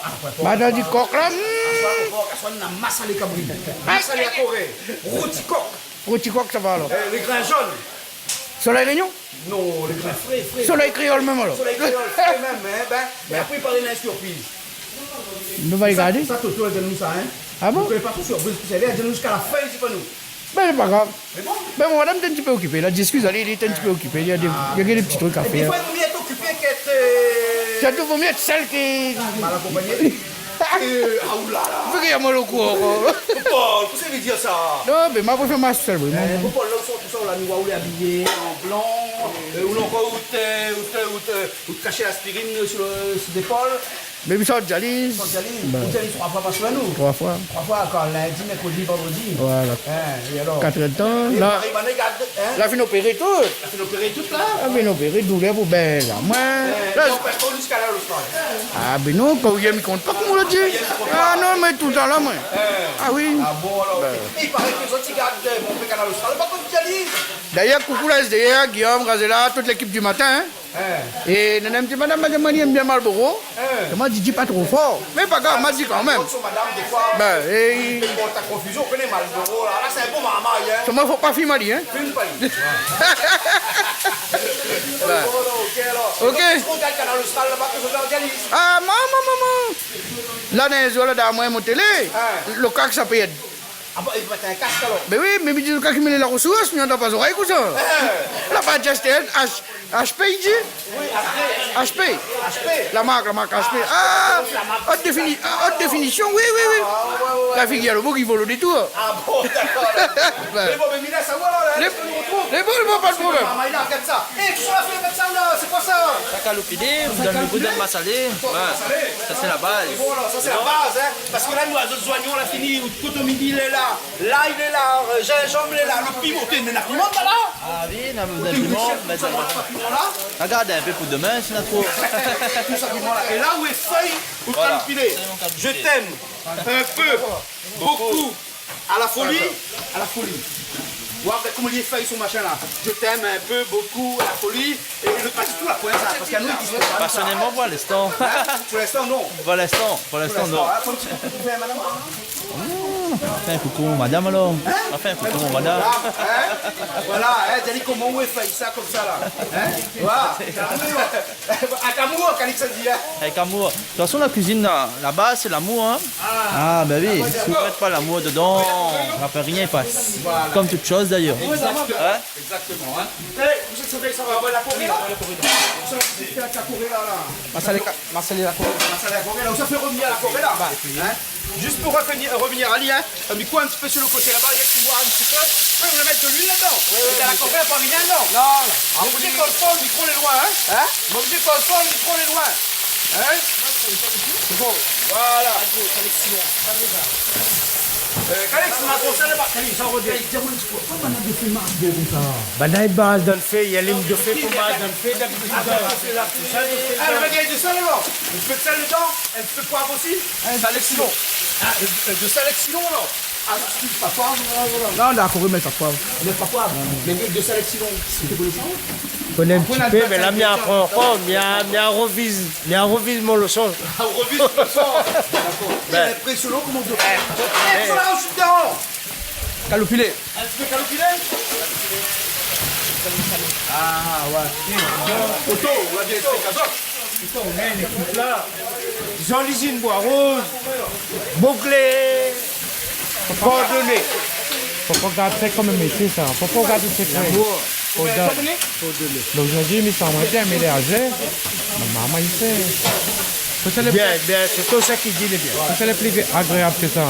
Ah, ouais, pork. Madan di kok la, hmm. Asoir, pork, asoir, nou na masalé kabri. Masalé a koré. Roti kok. Roti kok, sa va alor. Eh, lé grin zone. Solèy Rényon ? Non, lé grin fré, fré. Solèy kréol mèm alor. Solèy kréol, fré mèm, hein, bin, mé apré, i paré néna in sirpriz. Nou va gardé. Sa, sa, Toto la donn anou sa, hein. Ah bon ? Nou koné pa son sirpriz, sa, li la donn anou ziska la fin, li di pa nou. Bin, lé pa grav. Mé bon. Bin, mon madam té in ti pé okipé. La di, eskiz, alé, li té in ti pé okipé. Li na dé, li na dé ti trik a fèr. Ah. É défoi, i vo myé èt okipé k'èt, euh, sirtou, vo myé èt sèl ki mal akonpagné. Euh, ah, oulala. Fo ke moin lé o kouran ankor. Popol, kosa i vé dir sa ? Non, bin, ma préfèr marsh sèl, oui. Eh, Popol, la, ou sort tousa, la, nou va ou lé abiyé an blan, euh, ou ankor, ou té, ou té, ou té, ou té kash aspirine sur le, sur zépol. Mé mi sort dializ. Sort dializ. Bin. Ou dializ troi foi par semèn, ou ? Troi foi. Troi foi, kan ? Lindi, mèrkrodi, vandrodi. Voilà. Hein, é alor ? Katr èr d'tan, la. É Marie-Mané gard, hein ? La fine opéré tout. La fine opéré tout, la ? La fine opéré, doulèr pou bin la. Moin, eh, la, donk, pa ziska la, le soir. Ah, bin non, kan ou yèm, i kont pa, koman ou la di. Kan ou yèm, i kont pa. Ah non, moin, toultan la, moin. Eh. Ah oui. Ah bon, alor, ok. Bin. Mé i paré ke zot i gard, euh, mon pé Kanal Austral, pa konm dializ. Dayèr, koukou la S D R, Guillaume, Gazela, tout lékip du matin, hein. Hein. É néna in ti madam, madam, li yèm bien Marlboro. Hein. É moin, di, di pa tro for. Mé pa grav, ma di kan mèm. Son madam, défoi, bin, é i pé port a konfizion, ou koné Marlboro, la, la, sé in bon marmay, hein. Solman, fo pa fim ali, hein. Fim pa li. Bin. Bon, ok, alor. Ok. Donk, si ou gard Kanal Austral laba, ke zot i organiz. Ah, momon, momon. La, néna in zour, la, dan moin, mon télé, hein, lo kask sa pé èd. Ah bon, i mèt in kask alor ? Bin oui, mé mi di, kan ki mèt la resours, mi antann pa zorèy, kosa. Eh. La pa di H T L, H-, H P, i di ? Oui, H P. H P. H P. La mark, la mark H P. Ah, H P. Ah, haute défini-, ah, haute définition, oui, oui, oui. Ah, ouais, ouais, ouais. La figir, lo boug i vol o détour. Ah bon, dakor, dakor. Bin. Mé bon, mé Mina, sa va, la, lé, lé bon, lé bon, pa de problèm. Marmay la, gard sa. Eh, kosa ou la fé avèk sa, la ? Sé koi sa ? Sa kaloupilé, ou done le gou dan masalé. Sa kaloupilé. Ouais. Sa, sé la baz. Bon, alor, sa, sé la baz, hein. Parske la, nou, zot zoignon la fini, kotomili lé la, lay lé la, euh, zinzanm lé la, lo piman, té, mé na piman pa la ? Ah oui, na, na piman, mé sa, sa manz pa piman la ? Gard in pé pou domin, si na tro. Tout sa piman la. É la, ou lé fèy, ou kaloupilé. Voilà. Fèy, ou kaloupilé. Je t'aime un peu, beaucoup, à la folie, à la folie. Ou la vèr koman li fé son machin la. Je t'aime un peu, beaucoup, à la folie. É le, pa ditou la poin sa, parske nou, i di pa sa. Pèrsonèlman, pou linstan. Hein ? Pou linstan, non. Pou linstan, pou linstan, non. Pou linstan, hein, fo in ti pé pou fé, madam. Hmm. Fé in koukou mon madam alor. Hin ? Fé in koukou mon madam. Hin ? Voilà, hin, di ali koman ou fé sa konmsa la. Hin ? Voilà. Amour. Ak amour, Calix la di, hin. Avèk amour. De tout fason, la kuizine la, la baz sé lamour, hin. Ah. Ah, bin oui. Ah, ouais, dakor. Si ou mèt pa lamour dedan, apré rien i pas. Voilà. Konm tout shoz dayèr. Exactement. Hin ? Exactement, hin. Eh, ou sa fé sa, ou va la Corée la. Ou sa fé la Corée la, la. Masalé ka-, masalé la Corée. Masalé la Corée la, ou sa fé revenir la Corée la. Bah. Hin ? Juste pour revenir, revenir ali, hin, euh, mi koup in ti pé sur le côté là-bas, tu vois un petit peu. Oui, on va mettre de l'huile là-dedans. Oui, oui, oui. Et t'as la Corée, pas rien dedans. Non, non. Mon petit Colson, le micro, il est loin, hein ? Hein ? Mon petit Colson, le micro, il est loin. Hein ? C'est bon. Voilà. Euh, Calix, on a pensé là-bas. Calix, ça revient. Banna i baz dann fé, i alim dofé pou baz dann fé, dabitid. Ah, le mec, il y a du sel alors. Un peu de sel dedans, un petit peu de poivre aussi. Sel èk sitron. Ah, euh, euh, de sel èk sitron alors. Ah, si, pa poiv, voilà, voilà. Non, dakor, mé pa poiv. Mé pa poiv. Mé de sel èk sitron. Sé pou le san. Koné in ti pé, mé la, mi aprann ankor, mi a, mi a reviz, mi a reviz mon leson. Ah, reviz mon leson. Dakor. Bin. Lé inprésionan koman ou di. Eh, eh. Kaloupilé. In ti pé kaloupilé. Ah, ouais. Oto, ou la bien ésplik azot. Oto, mé lékip la. Zoli zine boi roz. Boklé. Koordoné. Fo pa gard sa konm in métié, sa. Fo pa gard sa konm... Lamour. Fo gard. Fo doné. Donk, zordi, mi san amoin bien, mé lé azé. Mon momon i fé. Fo sa lé... Bien, bien, sé tout sa ki di lé bien. Fo sa lé pli agréab ke sa.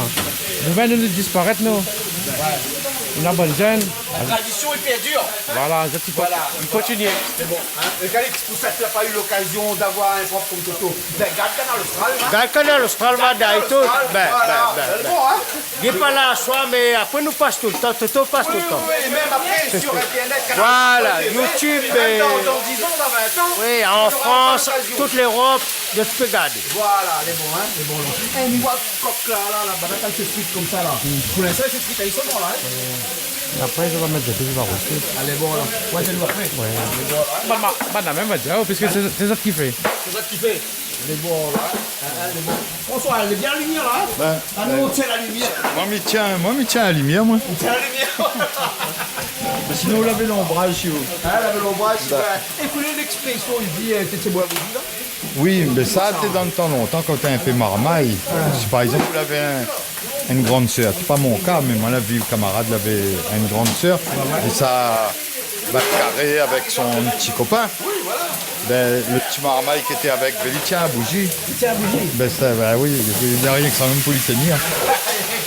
Nou vien de disparèt, nou. Nou la bann jenn. La tradition i perdure. Voilà, zot i... Voilà. I kontinié. Sé bon, hein. É Calix, pou sak la pa u lokazion d'avoir in prof konm Toto, bin, gard Kanal Austral, hein. Gard Kanal Austral, va, tout. Bin, voilà, bin, bin, sé bon, hein. Lé pa la aswar, mé apré nou pas toultan, Toto pas toultan. Oui, oui, oui, é mèm apré, sur Internet, Kanal Austral, voilà, T V, YouTube, é mèm dan, dan dizan, dan vintan, oui, an Frans, tout l'Europe, zot i pé gardé. Voilà, lé bon, hein, lé bon, la. É, mi voi kok la, la, la, banna kan i fé frit konmsa, la. Pou linstan, i fé frit ali solman, la, hein. Apré, zot va mèt zépis, zot va rosti. Alé, bon, la. Ouais, sé nou apré. Ouais. Alé, bon, la. Banna, banna mèm va dir, oh, puiske sé, sé zot ki fé. Sé zot ki fé. Lé bon, la. Hein, hein, lé bon. François, lé bien la limièr, la, hein ? Ouais. Ah, nou, nou tien la limièr. Moin, mi tien, moin, mi tien la limièr, moin. Ou tien la limièr. Mé sinon, ou lavé lonbraz, si ou. Hein, lavé lonbraz, ouais. É koné lèksprésion, i di, euh, sé, sé boir bouzi, la. Oui, mé sa, té dan tan lontan, kan té in pé marmay. Ah. Si par égzanp, ou lavé in, in grann sèr, sé pa mon ka, mé moin la vi kamarad lavé in grann sèr, é sa bat karé avèk son ti kopin. Bin, le ti marmay ki té avèk, bin, li tien la bouzi. Li tien la bouzi ? Bin, sa, bin oui, li na rienk sa mèm pou li tenir.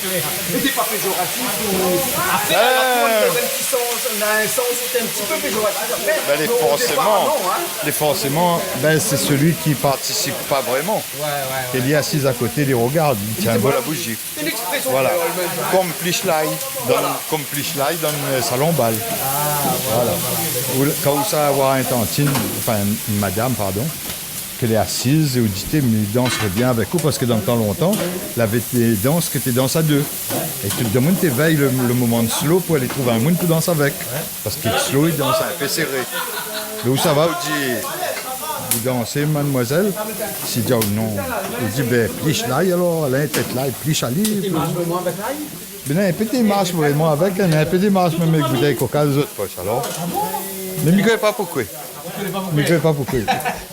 Mé sé pa péjoratif, ou... Apré, la, la, dan in ti sans, dan in sans, sé in ti pé péjoratif, apré. Bin, lé forséman, non, hein. Lé forséman, bin, sé sélui ki partisip pa vréman. Ouais, ouais, ouais. É li asiz a koté, li rogard, li tien boir la bouzi. Sé in éksprésyon kréol mèm, sa, hein. Voilà. Konm plich lay dan, konm plich lay dan, euh, salon bal. Ah, voilà, voilà. Ou, kan ou sa avoir in tantine, anfin, in madam, pardon, ke lé asiz é ou di, té, mi dansré bien avèk ou, parske dan tan lontan, lavé dé dans ke té dans a dé. É tout demoun té vèy le, le moman de slow pou alé trouv in moun pou dans avèk. Parske slow, i dans in pé séré. Mé ou sava, ou di, ou dans, madmoizèl, si di aou non. Ou di, bin, plich lay, alor, la in tèt lay, plich ali. Té marsh vréman avèk lay ? Bin, in pé té marsh vréman avèk, in pé té marsh mèm avèk boutèy koka dan zot posh, alor. Mé mi koné pa poukwé. Mi koné pa poukwé.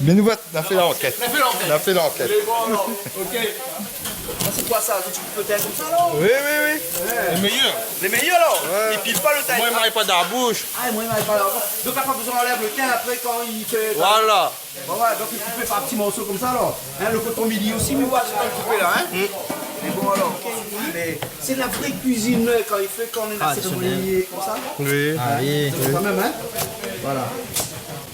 Mé nou va, nou va fé lankèt. Nou va fé lankèt. Nou va fé lankèt. Lé bon, alor. OK. Sa, sé koi sa ? Zot i koup le tin konmsa, la ? Oui, oui, oui. Ouais. Lé méyèr. Lé méyèr, la. Ouais. I pil pa le tin. Moin, i may pa dan la boush. Ah, moin, i may pa dan la boush. Donk, la pa bezoin anlèv le tin apré kan i fé... Voilà. Bon, ouais, donk i koup par ti morso konmsa, la. Hein, le koton mili osi, mi voi, sé pa koup la, hein. Mm. Mé bon, alor, OK. Mé sé la vré kuizine, kan i fé, kan nou lé... Ah, sé konmsa. Oui. Ah oui. Kan mèm, hein. Voilà.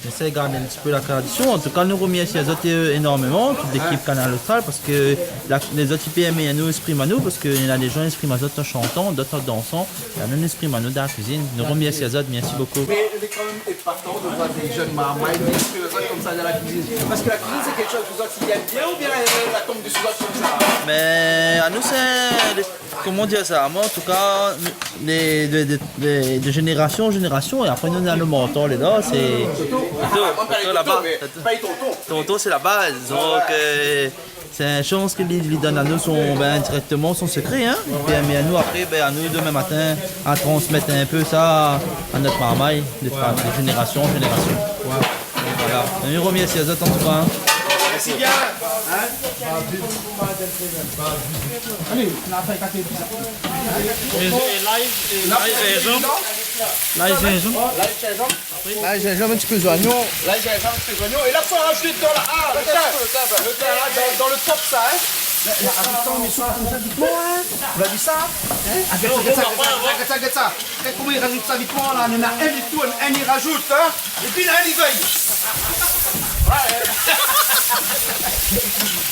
Éséy gard in ti pé la tradisyon. An tou ka, nou remèrsi azot, euh, énormeman, tout lékip Kanal Austral, parske la, lézot i pèrmé anou éksprim anou, parske néna dé jan i éksprim azot an shantan, dot an dansan, é nou éksprim anou dan la kuizine. Nou remèrsi azot, mèrsi bokou. Mé lé kan mèm épatant de voir dé jenn marmay i éksprim azot konmsa dan la kuizine. Parske la kuizine, sé kékshoz ke zot i èm bien, oubien la, la tonm dési zot konmsa ? Mé anou, sé lé Koman dir sa ? Moin, an tou ka, lé, de, de, de, de jénérasyon an jénérasyon, é apré, nou néna nout mantor, lé la, sé Toto, Toto, laba. Toto, sé la baz. Donk, euh, Sé in shans ke li, li donn anou son, bin, dirèkteman son sekré, in. Li pèrmé anou apré, bin, anou, domin matin, a transmèt in pé sa a nout marmay, de, de zénérasyon an zénérasyon. Voilà. É mi remèrsi azot an tou ka, in. Mèrsi bien. In ? Alé, nou la fé katré pis. É, é lay, é lay, zinzanm. Lay, zinzanm. Lay, zinzanm. Lay, zinzanm, in ti pé zoignon. Lay, zinzanm, in ti pé zoignon. É la, fo rajout dedan la. A, lo tin. Lo tin, la, dan, dan lo top sa, in. Mé, mé, atann, mé sa konmsa, vit, in. Ou la vi sa ? In ? A, gèt sa, gèt sa, gèt sa, gèt sa, gèt sa. Gèt koman i rajout sa vit la, néna in vit tou, in, in i rajout, in. Épi la, in i vèy. Oué.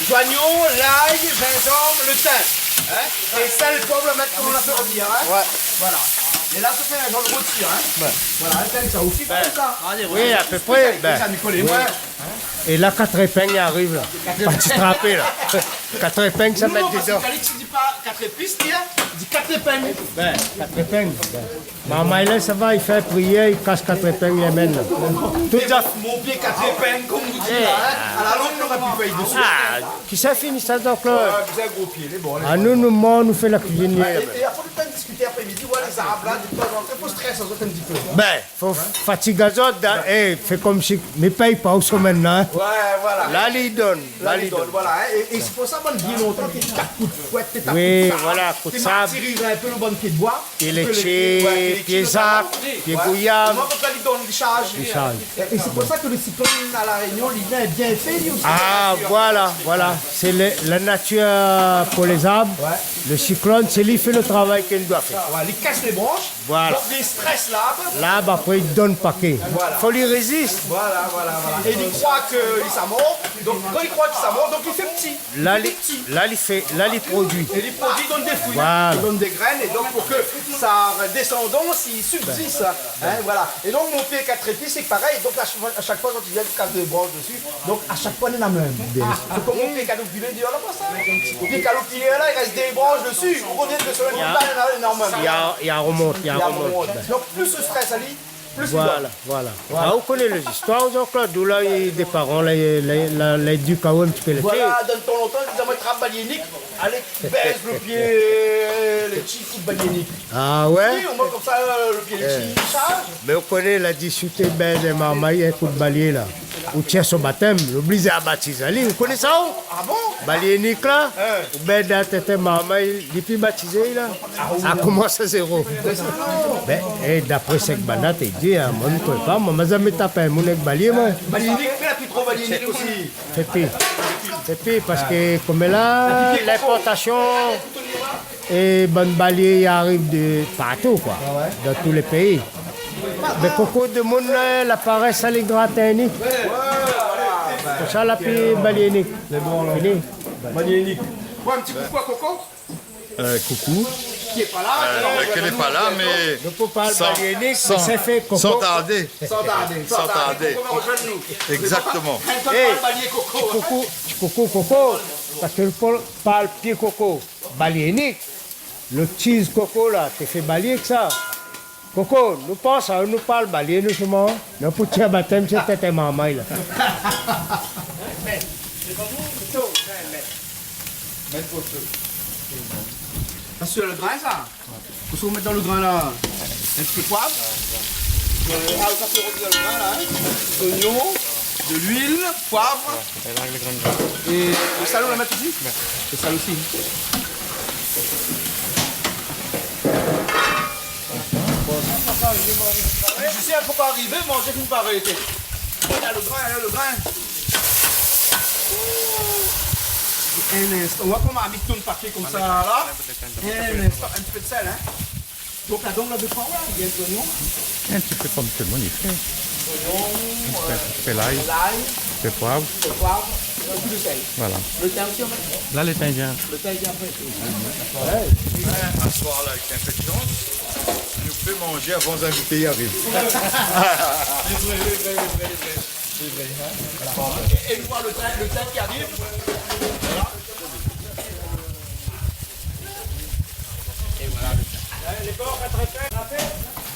Zoignon, lay, zinzanm, lo tin. In ? É sèl, poiv, la mèt koman la fé rovnir, in ? Oué. Voilà. É la, sa fé in zanr de roti, in ? Oué. Voilà, in, sa osi, bin, konmsa. Oui, a pé pré, bin. Sa, Nicolas, oui. É la, katréping i ariv, la. Parti trapé, la. Katréping, sa mèt dedan. Nou, non, parske Calix i di pa katrépis, li, in, i di katréping. Bin, katréping, bin. Marmay la, sa va, i fé priyèr, i kas katréping, i amenn, la. Tout sa. Mon pié katréping, konm ou di, la, in. A la long, nou noré pi fé dési. A, kisa i fini sa, donk, la ? Oué, sé in gro pié, lé bon, lé bon. A nou, nou manz, nou fé la kuizine. Oué, é, é apré, nou pé diskité apré midi, oué, lé zarb la, de tan zan tan, fo strès azot in ti pé. Bin, fo fatig azot, in, é fé konmsi mi pèy pa, ou somèn la, in. Oué, voilà. La li donn, la li donn, voilà, in. É, é sé pou sa, bann vié lontan, té i tap kout fouèt, té i tap kout sab, té i martiriz in pé lo bann pié d'boi, pié létshé, oué, pié létshé, pié zak, notaman, pié gouyab. Oué. Koman, konmsa, li donn, li sharz. Li sharz. É, é sé pou sa ke lo siklone a La Rényon, li vien bien fé, li osi, bien sir. A, voilà, voilà. Sé le, la natir pou lé zarb. Oué. Lo siklone, sé li i fé lo travay ke li doi fé. Sa, oué, li kas lé bransh. Voilà. Donk, li strès larb. Larb, apré, li donn paké. Voilà. Fo li rézis. Voilà, voilà, voilà. É li kroi ke li sa mor. Donk, kan li kroi ke li sa mor, donk li fé pti. La, li, la, li fé, la, li produi. É li produi, li donn dé frui, voilà, li donn dé grèn, é donk pou ke sa désandans i sibzis, in, voilà. É donk, mon pié katrépis, sé parèy. Donk, a ch-, a shak foi, kan ou vien, ou kas dé bransh dési. Donk, a shak foi, néna mèm. Bien sir. Sé konm mon pié kaloupilé, di, la, pa sa. Mon pié kaloupilé, la, i rès dé bransh dési. Ou revien de solèy, néna, néna mèm. I a, i a romont, i a romont. Donk, plis lo strès, ali, Plis li donn. Voilà, voilà. Voilà. A, ou koné lé zistoir, Jean-Claude, ou la, i, dé paran, la, la, la, la édik aou in ti pé lé fé. Voilà, dan tan lontan, li di amoin, trap balié nik, alé, bèz lo pié, lé ti kou d'balié nik. A oué ? Oui, omoin konmsa, lo pié lé ti sharz. Mé ou koné, la di, si ou té bèz in marmay in kou d'balié la, ou tir son batèm, lé oblizé a batiz ali, ou koné sa, ou ? A bon ? Balié nik la, in, ou bèz dan tèt in marmay, li pi batizé la. A, oui. A, koman sa, zéro ? Bin, é, dapré sak banna té i di, in, moin, mi koné pa, moin, ma zamé tap in moun èk balié, moin. Balié nik, mé la pi tro balié nik osi. Fé pi. Fé pi, parske, konm la, linportasion, é bann balié i ariv de partou, koi. A oué ? Dan tout lé péi. Mé koko, demoun la, la parès, sa lé gratin nik. Oué, voilà. Pou sa, la pi balié nik. Lé bon, la. Fini. Balié nik. Bon, in ti koukou a Koko. Euh, coucou. Ki lé pa la, euh, ki lé pa la, mé nou pé parl balié nik, san, sa fé Koko. San tardé. San tardé, san tardé. Koko va rejwenn nou. Exactement. Kan nou parl balié Koko. Ti koukou, ti koukou Koko. Parske nou parl pié koko, balié nik. Lo tiz koko la, té fé balié èk sa. Koko, nou pans aou, nou parl balié, nou, souvan. Nou pou tir batèm, sé tèt in marmay la. Mèt koté. Sa, sé lo grin, sa. Kosa ou mèt dan lo grin, la ? In ti pé poiv. Euh, a, ou sa fé rovnir lo grin, la, in. Zoignon, de luil, poiv. É la, lo grin. É lo sèl, ou la mèt osi ? Oué. Lo sèl osi. Mizisien, fo pa arivé, manzé fine pa arété. Gard lo grin, gard lo grin. In instan. Ou oi koman mi tourn papié konmsa, la. In instan. In ti pé d'sèl, in. Donk la, donk la, de koi, oué, bien zoignon. In ti pé konm tout demoun i fé. Zoignon, in ti pé, euh, in ti pé lay, lay, in ti pé poiv. In ti pé poiv, in ti pé d'sèl. Voilà. Lo tin osi, ou mèt ? La, lo tin i vien. Lo tin i vien apré. Oué. Aswar la, avèk in pé d'shans, nou pé manzé avan zinvité i ariv. Sé vré, sé vré, sé vré, sé vré. Sé vré, in ? Voilà. É, é nou voir lo tin, lo tin ki ariv. Voilà. É voilà lo tin. Lé bon, katréping, la fé.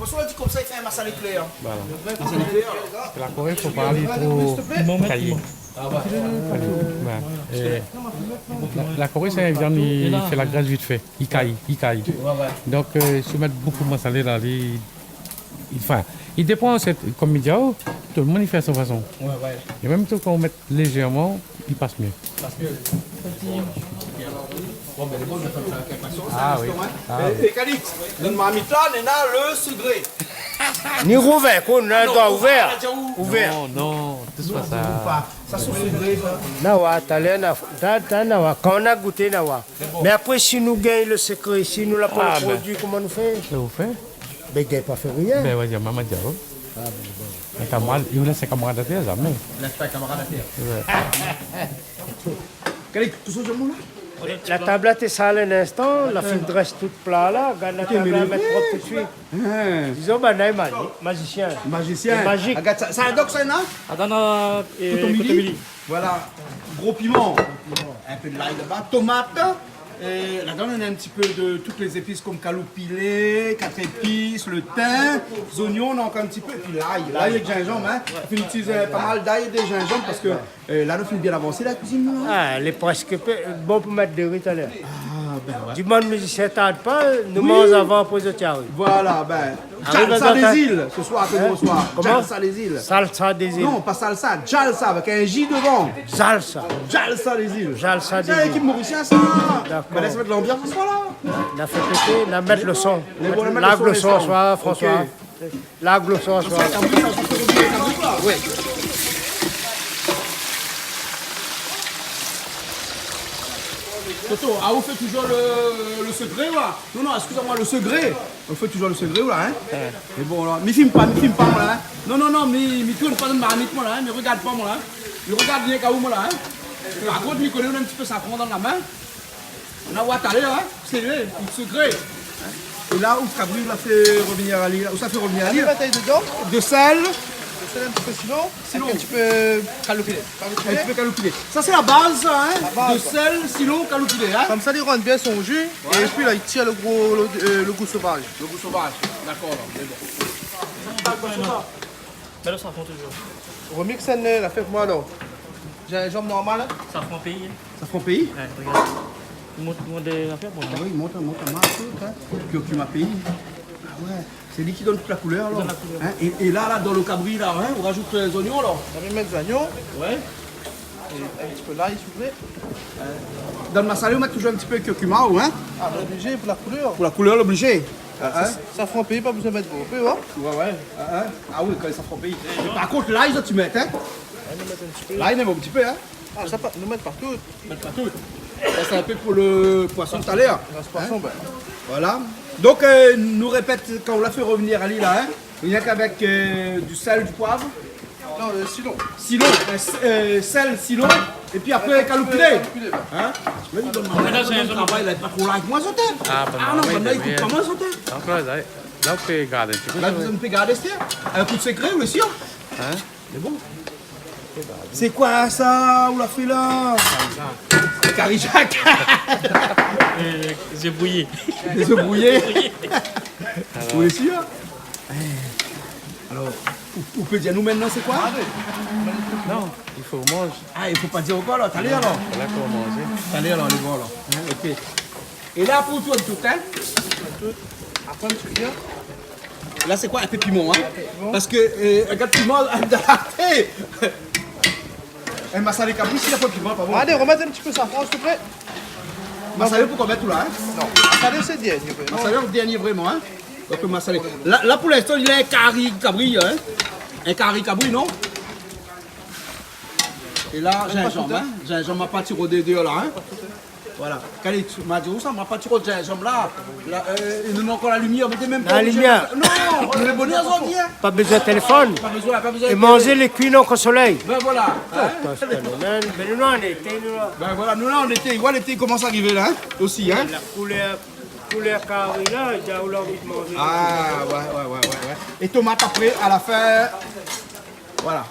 Parske ou la di konmsa i fé in masalé klèr. Voilà. Masalé klèr. La kori, fo pa alé tro kayé. Voilà. É la, la kori, sé in viann, i fé la grès vit fé. I kay, i kay. Donk, euh, si ou mèt bonpé masalé la, li, li, anfin, i dépan, sé, konm mi di aou, tout le moun i fé a son fason. É mèm si ou mèt lézèrman, i pas myé. Pas myé. Bon, bin, lé bon, nou atann sa avèk inpasians, in, Gaston, in. Ah oui. É, é Calix, dann marmit la, néna le sekré. Ni rouvèr, koi, nou la doi ouvèr. Ouvèr. Non, non, tout sa. Sa sé sekré, sa. Na oir, talèr, na, ta, ta, na oir. Kan nou gouté, na oir. Mé apré, si nou gingn le sekré, si nou la pa le produi, koman nou fé ? Koman nou fé ? Bin, gingn pa fé rien. Bin, ouais, maman di aou. Ah, bin, bon. Mé kamarad, i lès kamarad atèr, zamé. Lès pa kamarad atèr. Ouais. Calix, tout sa, mon la ? La tab la té sal in instan, la fine drès tout pla la, gard la tab la, mèt prop tout suit. Dizon, banna lé magi-, mazisien. Mazisien. Lé mazik. Gard sa, sa, donk sa, non ? Atann, euh, kotomili. Kotomili. Voilà. Gro piman. In pé de lay laba. Tomat. É ladan, néna in ti pé de tout lé zépis konm kaloupilé, kat zépis, le tin, zoignon, néna ankor in ti pé. Épi lay, lay é zinzanm, in. Fine itiliz, euh, pa mal d'lay é de zinzanm parske, euh, la, nou fine bien avansé la kuizine, non ? Ah, lé prèsk pré, bon pou mèt dori talèr. Ah, bin ouais. Di bann mizisien, tard pa, nou manz avan, apré zot i ariv. Voilà, bin, Ariv Djalsa azot, in. Djalsa des îles, ce soir, ce soir. Koman ? Djalsa des îles. Salsa des îles. Non, pa salsa, djalsa avèk in J devan. Djalsa. Djalsa des îles. Djalsa des îles. Sé lékip morisien, sa. Dakor. Bin, lès mèt lanbians, ce soir la. Na fé pété, na mèt le son. Lé bon, na mèt le son, François. François. OK. Larg le son, François. Sa, sa, sa, sa, sa, sa, sa. Oui. Toto, ah, ou fé toujour le, le sekré, la ? Non, non, excusez-moi, le sekré. Ou fé toujour le sekré, la, in ? Ouais. Mé bon, la, mi film pa, mi film pa, moin, la, in ? Non, non, non, mi, mi tourn pa dann marmit, moin, la, in ? Mi rogard pa, moin, la, in ? Mi rogard rienk aou, moin, la, in ? Par kont, mi koné, ou na in ti pé safran dann la min. Na oir talèr, in ? Sé le sekré. É la, ou kabri, ou la fé revenir ali, ou sa fé revenir ali. Mèt in pé dedan. De sèl. De sèl, in ti pé sitron. Sitron. Avèk in ti pé kaloupilé. In ti pé kaloupilé. Sa, sé la baz, sa, in ? La baz. De sèl, sitron, kaloupilé, in ? Konmsa, li rann bien son ji. Ouais. É pi la, li tir le gro, le, euh, le gou sovaz. Le gou sovaz. Dakor, la. Mé bon. Mé le safran toujour. Remix, in, la fé pou moin, alor. Zinzanm normal, in ? Safran péi, in. Safran péi ? Ouais, rogard. Mont, mont dé zafèr pou moin. Ah oui, mont, mont, mont, tout, in. Curcuma péi. Ah ouais. Sé li ki donn tout la koulèr, alor. Li donn la koulèr. In ? É, é la, la, dann le kabri, la, in, ou rajout, euh, zoignon, alor. Ou mèt zoignon. Ouais. É in ti pé lay, siouplé. Euh, dann masalé, ou mèt toujour in ti pé curcuma, ou, in ? Ah, oblizé, pou la koulèr. Pou la koulèr, oblizé. Ah, in ? Safran péi, pa bezoin mèt bonpé, in ? Ouais, ouais. Ah, in ? Ah oui, kan safran péi. Mé par kont, lay, sa, ou mèt, in ? Ouais, nou mèt in ti pé. Lay, mèm in ti pé, in ? Ah, sa pa, nou mèt pa tout. Mèt pa tout. Sa, sé in pé pou le poison talèr. Pou le poison, in ? Bin. Voilà. Donk, euh, nou répèt, kan ou la fé revenir ali la, in, rienk avèk, euh, du sèl, du poiv. Non, euh, sitron. Sitron, euh, s-, euh, sèl, sitron, épi apré, kaloupilé. Kaloupilé, ouais. In ? Mé li donn, mé la, sé in travay, la, pa tro larg moin, zot, in. Ah, bin, non, oui, bin, la, ékout pa moin, zot, in. Donk la, la, la, ou pé gard in ti pé. La, zot i pé gard, sé in kou de sekré, ou lé sir ? In ? Mé bon. Sé koi sa, ou la fé la ? Kari Jacques. Euh, zé brouyé. Zé brouyé. Zé brouyé. Ou lé sir ? Eh. Alor, ou, ou pé dir anou mintnan sé koi ? Non, i fo manz. Ah, i fo pa dir ankor, alor. Talèr, alor. La pou manzé. Talèr, alor, lé bon, alor. In, OK. É la, pou tout, tout, in ? Tout. Apré, in ti kiyèr. La, sé koi, in pé piman, in ? In pé piman. Parske, euh, rogard piman, in, dan la té. In masalé kabri, si la pa piman, pa bon. Alé, remèt in ti pé safran, siouplé. Masalé, pou konbien tou la, in ? Non. Masalé, sé dèrnié, vréman. Masalé, dèrnié, vréman, in ? Donk, masalé. La, la, pou linstan, li lé in kari kabri, in ? In kari kabri, non ? É la, zinzanm, in ? Zinzanm, ma pa tir déor la, in ? Voilà. Kan li, ma di, ousa, ma pa tir zinzanm la. La, euh, nou néna ankor la limièr, mé mèm pa oblizé. La limièr. Non, nou lé bonèr zordi, in. Pa bezoin téléfone. Pa bezoin, pa bezoin téléfone. É manzé lé kui, non, kan solèy. Bin voilà. Atann, in. Mé nou, nou, an été, nou, la. Bin voilà, nou, la, an été, ouais, lété i komans arivé la, in, osi, in. La koulèr, koulèr kari la, li done anvi manzé. Ah, ouais, ouais, ouais, ouais, ouais. É tomat apré, a la fin. Voilà.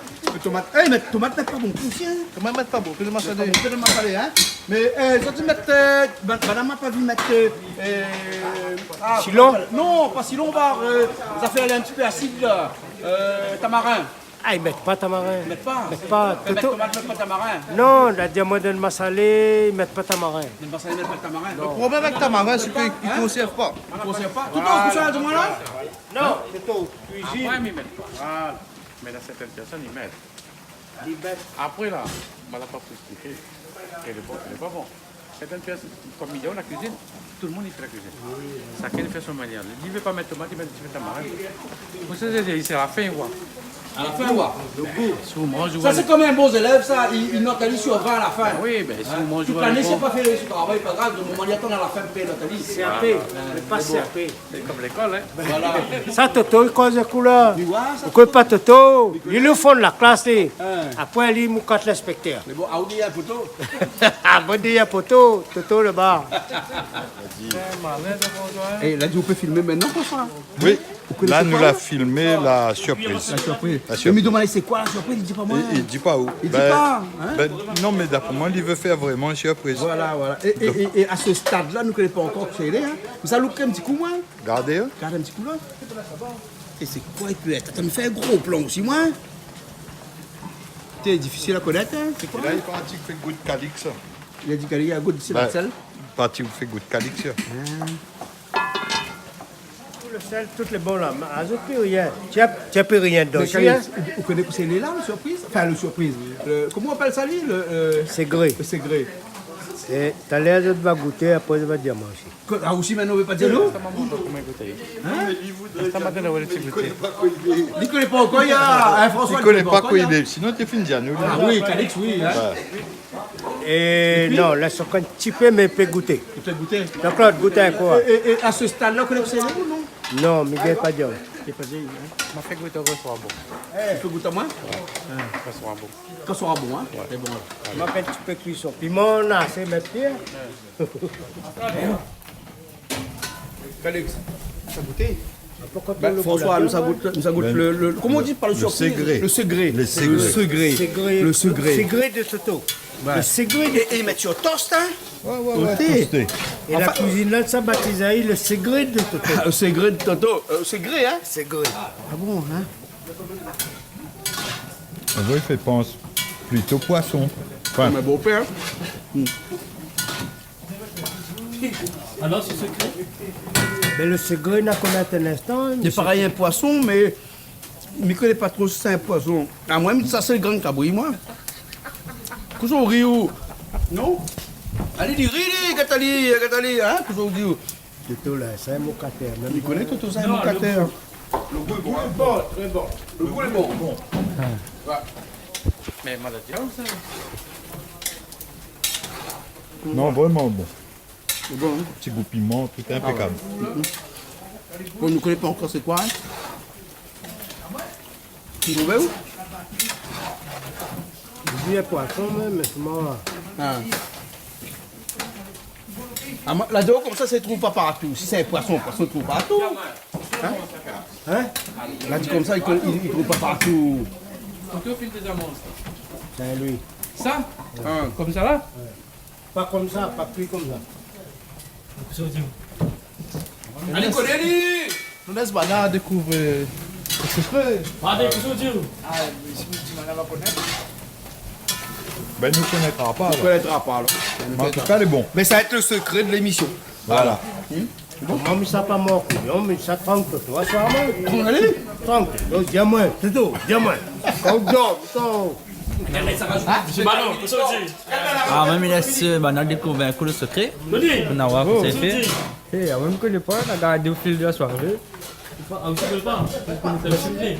Tomat. Eh, mé tomat, mèt pa bonpé osi, in. Tomat, mèt pa bonpé, mèt pa bonpé, in. Mé, euh, zot i mèt, euh, ba-, banna ma pa vi mèt, euh, euh, ah, silon ? Non, pa silon, ba, euh, zafèr lé in ti pé asid la. Euh, tamarin. Ah, i mèt pa tamarin. I mèt pa. I mèt pa. Mé mèt tomat, mèt pa tamarin. Non, la di amoin dann masalé, i mèt pa tamarin. Dann masalé, i mèt pa tamarin. Le problème avec tamarin, c'est qu'il ne conserve pas. I konsèrv pa. Tout an kousan la, di amoin la ? Non, sé tout. Kuizine. Apré, mi mèt pa. Voilà. Mé la, sèrtin pèrsone i mèt. Li mèt. Apré la, ma la pa pou èkspliké. É lé bon, lé pa bon. Sèrtin pèrsone, kom i di, la kuizine, tout le monde i fé la kuizine. Shakinn i fé son manièr. Li vé pa mèt tomat, li mèt in ti pé tamarin. Pou sa, sé, sé la fin, koi. A la fin, koi. Le gou. Si ou manz, ou... Sa, sé kom in bon zélèv, sa. I, i not ali sir vin a la fin. Oui, bin, si ou manz, tout ou lané, lé bon. Sé pa fé son travay, pa grav. Di moman li atann a la fin, pé not ali. Sé in pé, mé pa sé in pé. Sé kom lékol, in. Voilà. Sa, Toto, li koz in kou la. Li voi sa, Toto. Ou koné pa Toto ? Li lé o fon la klas, li. In. Apré, li moukat linspèktèr. Mé bon, a ou di in poto ? A, bon, di in poto, Toto laba. É, la di, ou pé filmé mintnan, konmsa ? Oui. Ou koné pa ? La, nou la filmé la sirpriz. La sirpriz. La sirpriz. Mé mi domann, sé koi la sirpriz ? Li di pa moin. Li, li di pa ou. Li di pa, in ? Bin, non, mé d'apré moin, li vé fé vréman in sirpriz. Voilà, voilà. É, é, é, é a se stad la, nou koné pa ankor kosa i lé, in. Mé sa louk in ti kou, moin. Gard, in. Gard in ti kou la. É sé koi i pé èt ? Atann, mi fé in gro plan osi, moin. Té, difisil a konèt, in. Sé koi ? É la, li parti fé gout Calix. Li la di Calix, li la gout, sé la sèl. Bin, parti fé gout Calix. In. Tout le sèl, tout lé bon la. Mé azout pi rien. Ti na, ti na pi rien dodan, in. Mé Calix, ou, ou koné kosa i lé la, le sirpriz ? Anfin, le sirpriz. Le, koman i apèl sa, li ? Le, euh, segré. Le segré. É talèr, zot va gouté, apré, zot va dir amoin osi. Ko-, a, osi, mintnan, ou vé pa dir anou ? Sa, momon, koman i gout ? In ? Sa, momon, ou vé ti gouté. Li koné pa ankor, li, in, François, li koné pa ankor, li. Sinon, té fine di anou, li. A oui, Calix, oui, in. Ouais. É non, lès ankor in ti pé, mé pé gouté. I pé gouté. Jean-Claude, gout in kou. É, é, é a se stad la, ou koné kosa i lé ou non ? Non, mi gingn pa dir. Té pa di, in. Ma fé gout aou, sa sra bon. I fé gout amoin ? Ouais. Sa sra bon. Sa sra bon, in ? Ouais. Sé bon, la. Ma fé in ti pé kuison. Piman, na asé, mé pir. Calix, sa gouté ? Bin, François, nou sa gout, nou sa gout le, le, koman i di, pa le sirpriz ? Le segré. Le segré. Le segré. Le segré de Toto. Ouais. Le segré de... É, é mèt sir toast, in ? Ouais, ouais, ouais, tosté. É la kuizine la, sa batiz ali le segré de Toto. A, le segré de Toto. Euh, segré, in ? Segré. A bon, in ? An vré, i fé pans plito poison. Anfin. Kom mon bopèr. Alor, sé segré ? Bin, le segré, na konèt in instan, mé sé parèy in poison, mé mi koné pa tro si sé in poison. Amoin, mi di sa sé le grin kabri, moin. Kosa ou ri, ou ? Non ? Alé, li ri, li, gard ali, gard ali, in ? Kosa ou ri, ou ? Toto la, sé in mokatèr, mèm. Li koné Toto, sé in mokatèr. Non, le gou lé bon, tré bon. Le gou lé bon. Ouais. Mé maladi, ou sa ? Non, vréman bon. Lé bon, in ? Ti gou piman, tout lé inpékab. Bon, nou koné pa ankor sé koi, in ? Ou trouv ou ? Li di poison mèm, mé koman ? A. A, moin, la di aou konmsa, sa i trouv pa partou. Si sé in poison, poison i trouv partou. In ? In ? La di konmsa, i kon-, i, i trouv pa partou. Koté ou fine dézamour sa ? Saint-Louis. Sa ? In. Konmsa la ? Ouais. Pa konmsa, pa kui konmsa. Alé, koné li ! Nou lès banna dékouvèr le sekré. Alé, kosa ou di ? A, mé si nou di, banna va konèt. Bin, nou konétra pa, alor. Nou konétra pa, alor. Mé an tou ka, lé bon. Mé sa va èt le sekré de lémision. Voilà. Hmm ? Bon. Moin, mi sa pa mor kouyon, mi sa trankil, toi, sa, moin. Alé. Trankil. Donk, di amoin, Toto, di amoin. Kan ou dor, kan... Monsieur Manon, kosa ou di ? A, moin, mi lès, euh, banna dékouvèr in kou le sekré. Pou nou voir kosa i fé. É, a, moin, mi koné pa, la gard o fil de la soiré. A, ou koné pa ? Ou koné pa le sekré ?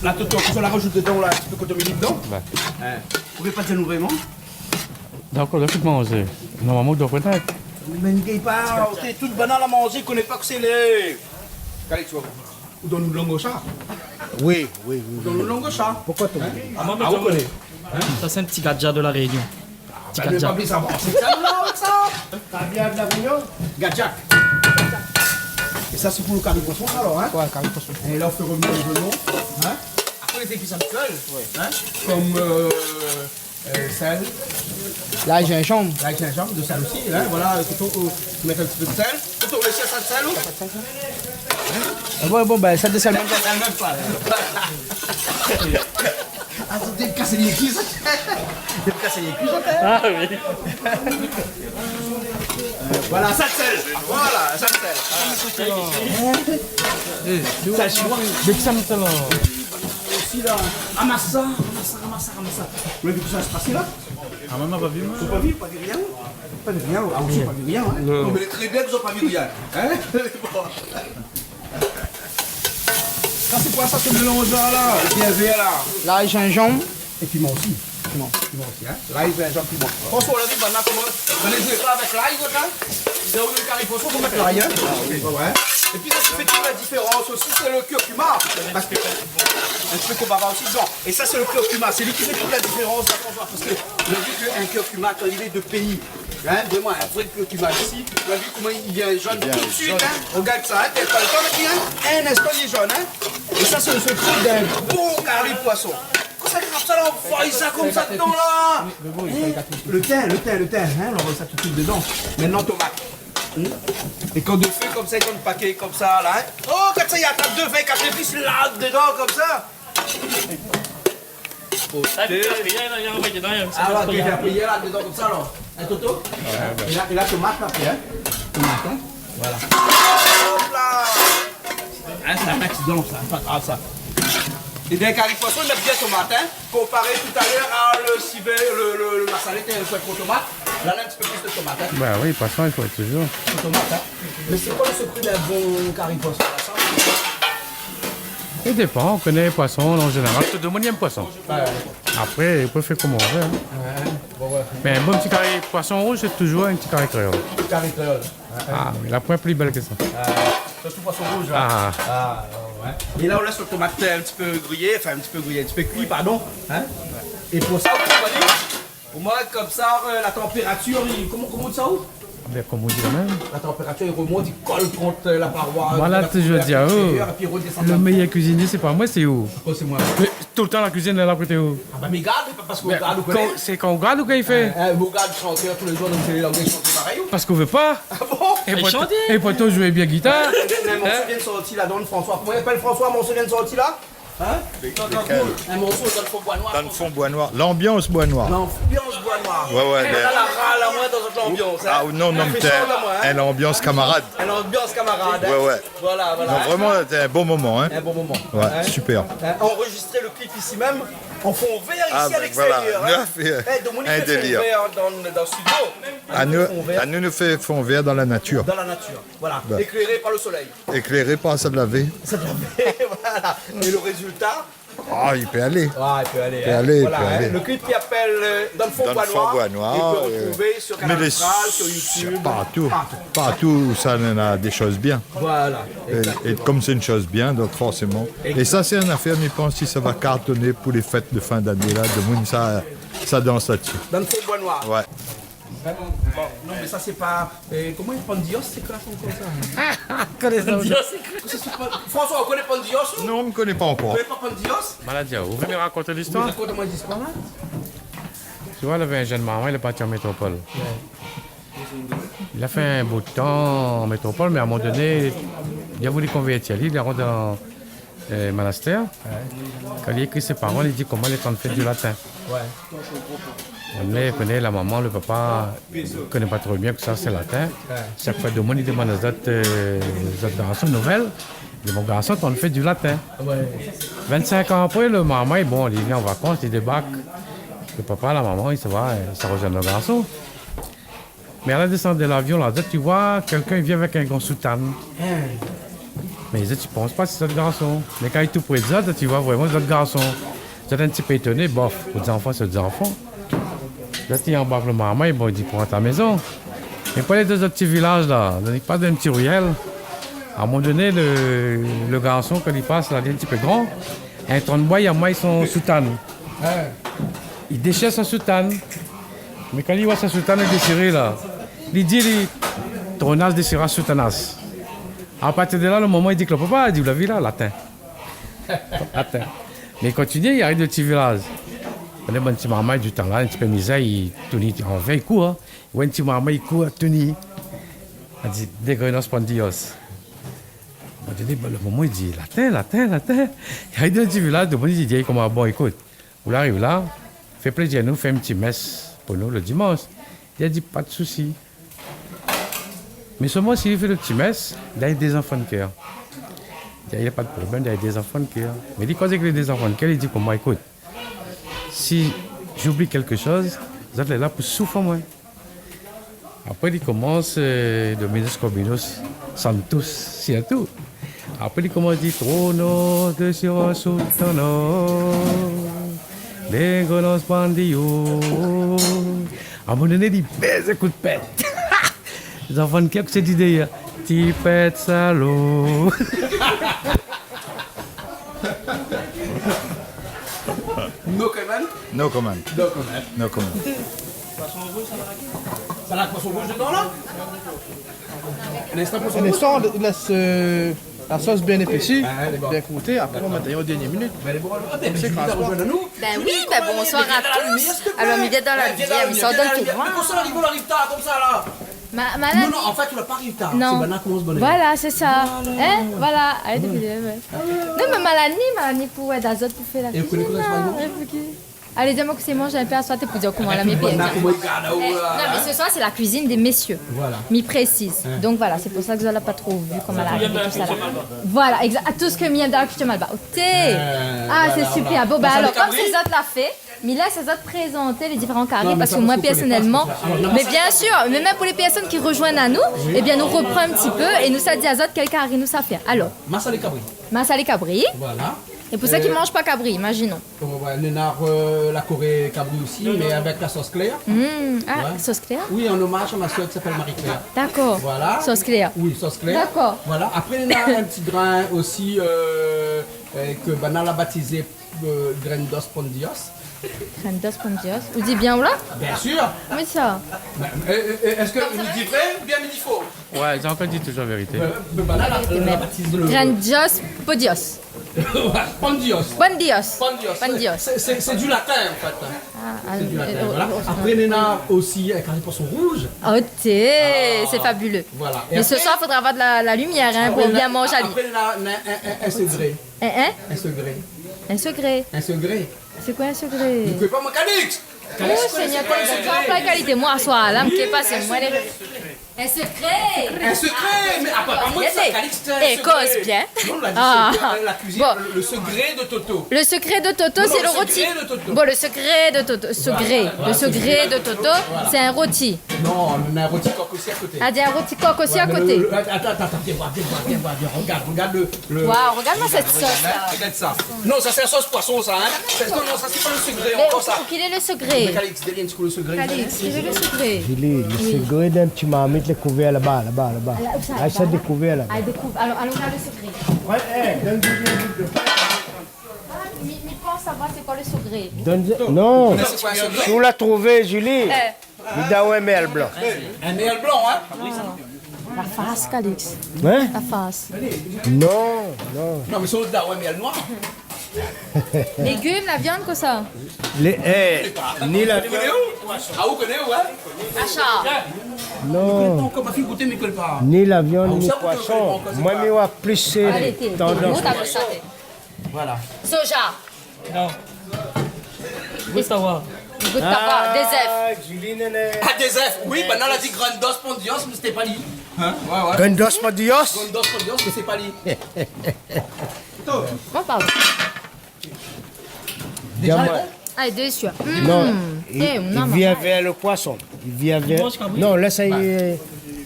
La, tout, tout, tout sa, la rajout dedan, la, in ti pé kotomili dedan. Ouais. In. Ou vé pa di anou vréman ? Dakor, la, tout manzé. Normalman, ou doi konèt. Mé mi gingn pa, oté, tout banna la manzé, koné pa kosa i lé. Kalé, ti oi. Ou donn in lang o sha ? Oui, oui, oui, oui. Ou donn in lang o sha ? Poukoi ou... In ? A, moin, mi... A, ou koné. In ? Sa, sé in ti gadja de La Rénion. Ti gadja. Bin, mé pa bizar, sé sa, non, avèk sa. Sa i vien de La Rénion ? Gadja. É sa, sé pou le kari poison, alor, in ? Ouais, kari poison. É la, ou fé revnir le poison, in ? Les épices habituelles, hein, comme, euh, euh, sel. Lay, zinzanm. Lay, zinzanm, de sel aussi, hein, voilà, il faut, euh, mettre un petit peu de sel. Faut laisser ça de sel, hein. Ah ouais, bon, ben, sel de sel, même pas. Sel, même pas. Ah, c'est de casser les cuisses. De casser les cuisses, hein. Ah oui. Voilà, sa sèl. Voilà, sa sèl. Sa, tu vois. Dès que ça me fait là. Aussi là. Ramasse ça, ramasse ça, ramasse ça, ramasse ça. Vous voulez que ça se passe là ? Ah, maman, pas vu, moi. Vous pas vu, pas vu rien ? Pas vu rien. Ah, aussi, pas vu rien, hein. Non. Non, mais très bien que vous avez pas vu rien. Hein ? Bon. Sa, sé koi sa, se mélanz la, la ? Bien vèr la. Lay, zinzanm. É piman osi. Piman. Piman osi, hein. Lay, zinzanm, piman. François, ou la vi, banna, koman, banna i zoué pa avèk lay, zot, hein ? Dann in kari poison, fo mèt lay, hein ? Ah oui. Ouais, ouais. Épi, sak i fé tout la diférans osi, sé le curcuma. Parske, in ti pé konm papa osi, non. É sa, sé le curcuma. Sé li ki fé tout la diférans, la, François. Parske, ou la vi ke in curcuma, kan li lé de péi, hein, vréman, in vré curcuma isi, ou la vi koman li vien zone tout de suit, hein. Regard sa, hein, pèrd pa le tan, hein. In instan, li lé zone, hein. É sa, sé le sekré d'in bon kari poison. Kosa i trap sa la, anvoy sa konmsa dedan la. Le tin, le tin, le tin, hein, ou anvoy sa tout de suit dedan. Mintnan, tomat. Hmm. É kan de fé konmsa, kan paké konmsa la, hein. Oh, gard sa, i atrap de vin, kat épis la dedan konmsa. Ok. Ah, pi apré, li lé la dedan konmsa, alor. In toto ? Ouais, ouais. É la, é la, tomat, la, pi, hein ? Tomat, hein ? Voilà. Hop la ! Hein, sa i mèt dedan, sa, pa grav, sa. É bin, kari poison, i mèt bien tomat, hein ? Konparé talèr a le sivé, le, le, le masalé, té in pé tro tomat. La, in ti pé plis de tomat, hein ? Bah oui, poison, i fo touzour. Fo tomat, hein ? Mé sé koi le sekré d'in bon kari poison, la, sa ? I dépan, ou koné, poison, an zénéral, tout demoun i èm poison. Ouais, ouais. Apré, ou pé fé koman ou vé, hein. Ouais, ouais, ouais. Mé in bon ti kari poison rouz, sé touzour in ti kari kréol. Kari kréol. Ouais, ouais. Ah, oui, la poin pli bèl ke sa. Ah, sirtou poison rouz, ouais. Ah. Ah, ouais, ouais. É la, ou lès le tomat in ti pé griyé, anfin, in ti pé griyé, in ti pé kui, pardon, hein. É pou sa, ou koné, pou moin, konmsa, euh, la tanpératir, li, koman, koman i di sa, ou ? Bin, kom ou di la mèm. La tanpératir, li remont, li kol kont, euh, la paroi, la kouver, épi li redesann. Moin la touzour di aou, le méyèr kuizinié, sé pa moin, sé ou. Akoz sé moin ? Mé toultan la kuizine lé la koté ou. Ah bin, mi gard, pa parske ou gard, ou koné. Mé kan, sé kan ou gard ou kan i fé ? Euh, euh, ou gard shantèr tou lé zour, donk sé la ou gingn shanté parèy, ou ? Parske ou vé pa. Ah bon ? É pourtan, ou zoué bien gitar. Mé, mé, mé, morso i vien sorti la, donn François. Koman i apèl François, morso i vien sorti la ? Hein ? Lékèl ? In morso dann fon boi noir. Dann fon boi noir. Lanbians boi noir. Lanbians boi noir. Ouais, ouais, mé la, la ral amoin dann lanbians, hein. Ah, non, non, mé té, hein, in lanbians kamarad. In lanbians kamarad, hein. Ouais, ouais. Voilà, voilà. Non, vréman, té in bon moman, hein. In bon moman. Ouais, super. Hein, anrezistré le clip isi mèm, an fon vèr isi, a lékstérièr, hein. Ah, bin voilà. Nou la fé, euh, in délir. Eh, demoun i fé fon vèr dann, dann studio. Anou, nou fé fon vèr dann la natir. Dann la natir. Voilà, ékléré par le solèy. Ékléré par sa de la vé. Sa de la vé, voilà. É le rézilta ? Ah, i pé alé. Ah, i pé alé, hein. Voilà, hein. Le clip i apèl, euh, Dann fon boi noir. Dann fon boi noir, euh, i pé retrouvé sur Kanal Austral, sur YouTube. Partou. Partou. Partou ousa néna dé shoz bien. Voilà. É, é kom sé in shoz bien, donk forséman. Exact. É sa, sé in afèr, mi pans, si sa va kartoné pou lé fèt de fin d'ané la, demoun sa, sa dans la dsi. Dann fon boi noir. Ouais. Bon, non, mé sa, sé pa, euh, koman i di, pandillos, sé koi sa ankor, sa ? Koné sa. Pandillos, sé koi ? Sé, sé pa, François, ou koné pandillos, ou ? Non, mi koné pa ankor. Ou koné pa pandillos ? Maladi, ou vé mi rakont listoir ? Rakont amoin listoir la. Tu vois, lavé in jenn marmay, li lé parti an métropol. Ouais. Li la fé in bout tan an métropol, mé a in moman doné, li la voulu konvèrti ali, li la rant dan euh, Manastèr. Ouais. Kan li ékri son paran, li di koman li lé antrinn fé di latin. Ouais. Mé, koné, la momon, le papa, i koné pa tro bien kosa sé latin. Ouais. Shak foi demoun i demann azot, euh, zot garson nouvèl, li di, mon garson lé antrinn fé di latin. Ouais. Vinn-sink an apré, le marmay, bon, li vien an vakans, li débark. Le papa, la momon, i sava, euh, sa rezoinn le garson. Mé a la désann de lavion la, zot i voi kèlkin i vien avèk in gran soutane. Hein. Mé zot i pans pa sé zot garson. Mé kan li lé tou pré de zot, zot i voi vréman zot garson. Zot in ti pé étoné, bof, pou zanfan, sé zanfan. Zot i anbark le marmay, bon, i di, pou rant a la mézon. Mé pou alé dan zot ti vilaz la, zot i pas dan in ti rièl. A in moman doné, le, le garson, kan li pas la, li lé in ti pé gran, in trann boi i anmay son soutane. Hein. Li déshir son soutane. Mé kan li voi son soutane déshiré la, li di, li, tonnas déshira soutanas. A partir de la, le momon i di ke le papa, li di, ou la vi la, latin. Latin. Mé i kontinié, i ariv dan ti vilaz. Néna bann ti marmay di tan la, in ti pé mizèr, i tourn an vèy, i kour, in. I voi in ti marmay i kour, tourn. La di, dégrenos pandios. Moman li di, bon, lo moman li di, latin, latin, latin. I ariv dan ti vilaz, domoun i di, koman, bon, ékout, ou la ariv la, fé plézir anou, fé in ti mès pou nou lo dimansh. Li di, pa de sousi. Mé solman si li fé lo ti mès, li na dé zanfan de kèr. Li di, na pa de problèm, li na dé zanfan de kèr. Mé li koz èk lé dé zanfan de kèr, li di pou moin, ékout, si j'oublie quelque chose, zot lé la pou souf amoin. Apré, li komans, euh, Dominus Corbinus Sanctus, sirtou. Apré, li komans di, trono de siro sou tono, dégrenos pandios. A in moman doné, li bèz in kou d'pèt. Zanfan de kèr, kosa i di dèrièr, ti pèt salo. No comment. No comment. No comment. No comment. Sa la poison rouge dedan la ? Un instant, poison rouge. Un instant, on laisse, euh, la sauce bien épaissie, bien croûter. Après, on met au dernier minute. Mé lé bon, alor. Bin oui, bin bonsoir à tous. Alors, mi vien dan la lumière, mi sort dan le tour, hein. Mé koman sa, ou ariv tar konmsa la ? Ma-, Malani. Non, non, an fèt, ou la pa ariv tar. Non. Sé banna la komans bonèr. Voilà, sé sa. Voilà. Hein ? Voilà. Arèt de filé, ouais. Non, mé Malani, Malani pou èd azot pou fé la kuizine la. Alé, di amoin kosa i manz in pé aswar, té pou dir koman la, mé bien. Non, mé se soir, sé la kuizine dé mésyé. Voilà. Mi présiz. Donk voilà, sé pou sa ke zot la pa tro vi koman la arivé tousa la. Voilà, exact. Tout sak mi èm dan la kuizine malbar. Oté. Ah, sé super. Bon, bin alor, kom sé zot la fé, mi lès azot prézant lé diféran kari, parske moin, pèrsonèlman, mé bien sir, mé mèm pou lé pèrsone ki rozoinn anou, ébin, nou ropran in ti pé é nou sa di azot kèl kari nou sa fé. Alor, masalé kabri. Masalé kabri. Voilà. É pou sak i manz pa kabri, imazinon. Néna, euh, la koré kabri osi, mé avèk la sos klèr. Ah, sos klèr ? Oui, an omaz a ma sèr ki apèl Marie-Claire. Dakor. Voilà. Sos klèr. Oui, sos klèr. Dakor. Voilà. Apré, néna in ti grin osi, euh, euh, ke banna la batizé euh, grin d'os pandios. Grin d'os pandios. Ou di bien ou la ? Bien sir. Oui, sa. Mé, euh, euh, èske mi di vré oubien mi di fo ? Ouais, zot i di touzour la vérité. Mé, mé banna la, la batiz le grin d'os pandios. Pandios. Pandios. Pandios. Sé, sé, sé di latin, an fèt. Ah, sé di latin, voilà. Apré, néna osi, euh, kari poison rouge. Oté, sé fabuleux. Voilà. Mé se soir, fodra avoir de la, la lumière, hein, pou bien manz ali. Apré, néna, néna in, in, in sekré. In, in ? In sekré. In sekré. In sekré. Sé koi in sekré ? Ou koné pa, mon Calix ? Calix, oh, Seigneur, koné pa in sekré ? Kan pla kalité, moin, aswar la, mi koné pa, sé moin lé... In sekré ? In sekré, mé apa, pa moin sa, Calix, sé in sekré. Koz bien. Non, la di sekré, la kuizine, le, le sekré de Toto. Le sekré de Toto, sé le roti. Non, non, le sekré de Toto. Bon, le sekré de Toto, sekré. Voilà, voilà, le sekré de Toto, sé in roti. Non, néna in roti kok osi a koté. Ah, néna in roti kok osi a koté. Ouais, mé le, le, atann, atann, atann, vien voir, vien voir, vien voir, vien voir, regard, regard le, le, regard, regard amoin sèt sos la. Regard sa. Non, sa sé la sos poison sa, hein. Sé, non, non, sa sé pa le sekré ankor sa. Mé kèl lé le sekré ? Mé Calix, di amoin in ti kou le sekré. Calix, kèl lé le sekré ? Julie, le sekré dan in ti marmit, lé kouvèr laba, laba, laba. Ah, la, ousa ? Ah, sa laba, laba. Lé kouvèr laba. Ah, lé kouvèr. Alon, alon gard le sekré. Ouais, eh, donn Julie in bout de pain. Ah, mi, mi pans savoir sé koi le sekré. Donn, non. Ou koné sé koi in sekré ? Si ou la trouvé, Julie. Eh. Li done in mèrl blan. In mèrl blan, hein ? La fars, Calix. Hein ? La fars. Non, non. Non, mé sé in mèrl noir. Légim, la viann, kosa ? Lé, eh, ni la viann. Ah, ou koné, ouais ? Acha. Non. Ou koné pa ankor, ma fiy i gout, mé i koné pa. Ni la viann, ni poison. Ah, ou sa, ou koné pa ankor, sé koi ? Moin, mi oi plis sé tandans. Alé, té, té, ou sa fé. Voilà. Soja. Non. Gout savoir. Gout savoir. Ah, dé zèf. Julie, néné. Ah, dé zèf. Oui, banna la di grin d'os pandios, mé sété pa li. Hein ? Ouais, ouais. Grin d'os pandios ? Grin d'os pandios, mé sé pa li. Bon, pardon. Déjà, lé bon ? Ah, lé délicieux. Non, i, i vien vèr le poison. I vien vèr. Non, lès ali.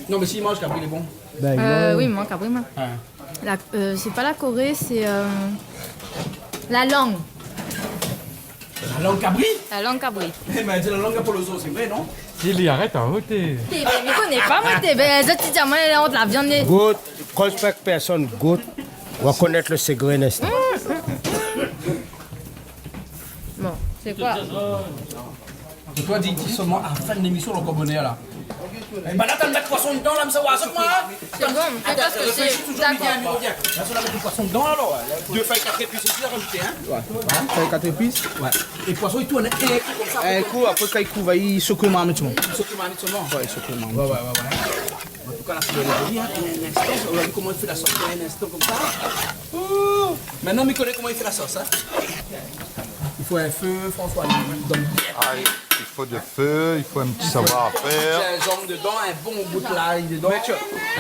Non, mé si i manz kabri, lé bon. Bin, euh, non. Oui, moin, kabri, moin. Ouais. La, euh, sé pa la koré, sé, euh, la lang. La lang kabri ? La lang kabri. Eh bin, di la lang apolozo, sé vré, non ? Julie, arèt, hein, oté. Té, bin, mi koné pa, moin, té, bin, zot i di amoin, la ont la viann, lé... Gout, koz pa èk pèrsone, gout. Ou va konèt le sekré, n'est-ce pas ? Bon, sé koi ? É toi, di, di solman a la fin de lémisyon, lé ankor bonèr la. Ébin la, ou mèt poison dedan la, mi sa oir sa, moin. Sé bon, mi koné pa sak sé. Atann, atann, réfléshi toujour, mi vien, mi revien. La, ou la mèt poison dedan, alor. Dé fèy kat épis osi a rajouté, in. Oué, in fèy kat épis. Oué. É poison i tourn in kou konmsa. In kou, apré, kan i kouv, i sokoué marmit solman. I sokoué marmit solman. Oué, i sokoué marmit. Oué, oué, oué, oué. An tou ka, la, sé zoli, in. In instan, ou la vi koman i fé la sos, in instan konmsa. Ouh. Mintnan, mi koné koman i fé la sos, in. I fo in fé, François, i done bien. Ah, i fo du fé, i fo in ti savoir-fèr. Zinzanm dedan, in bon bout lay dedan.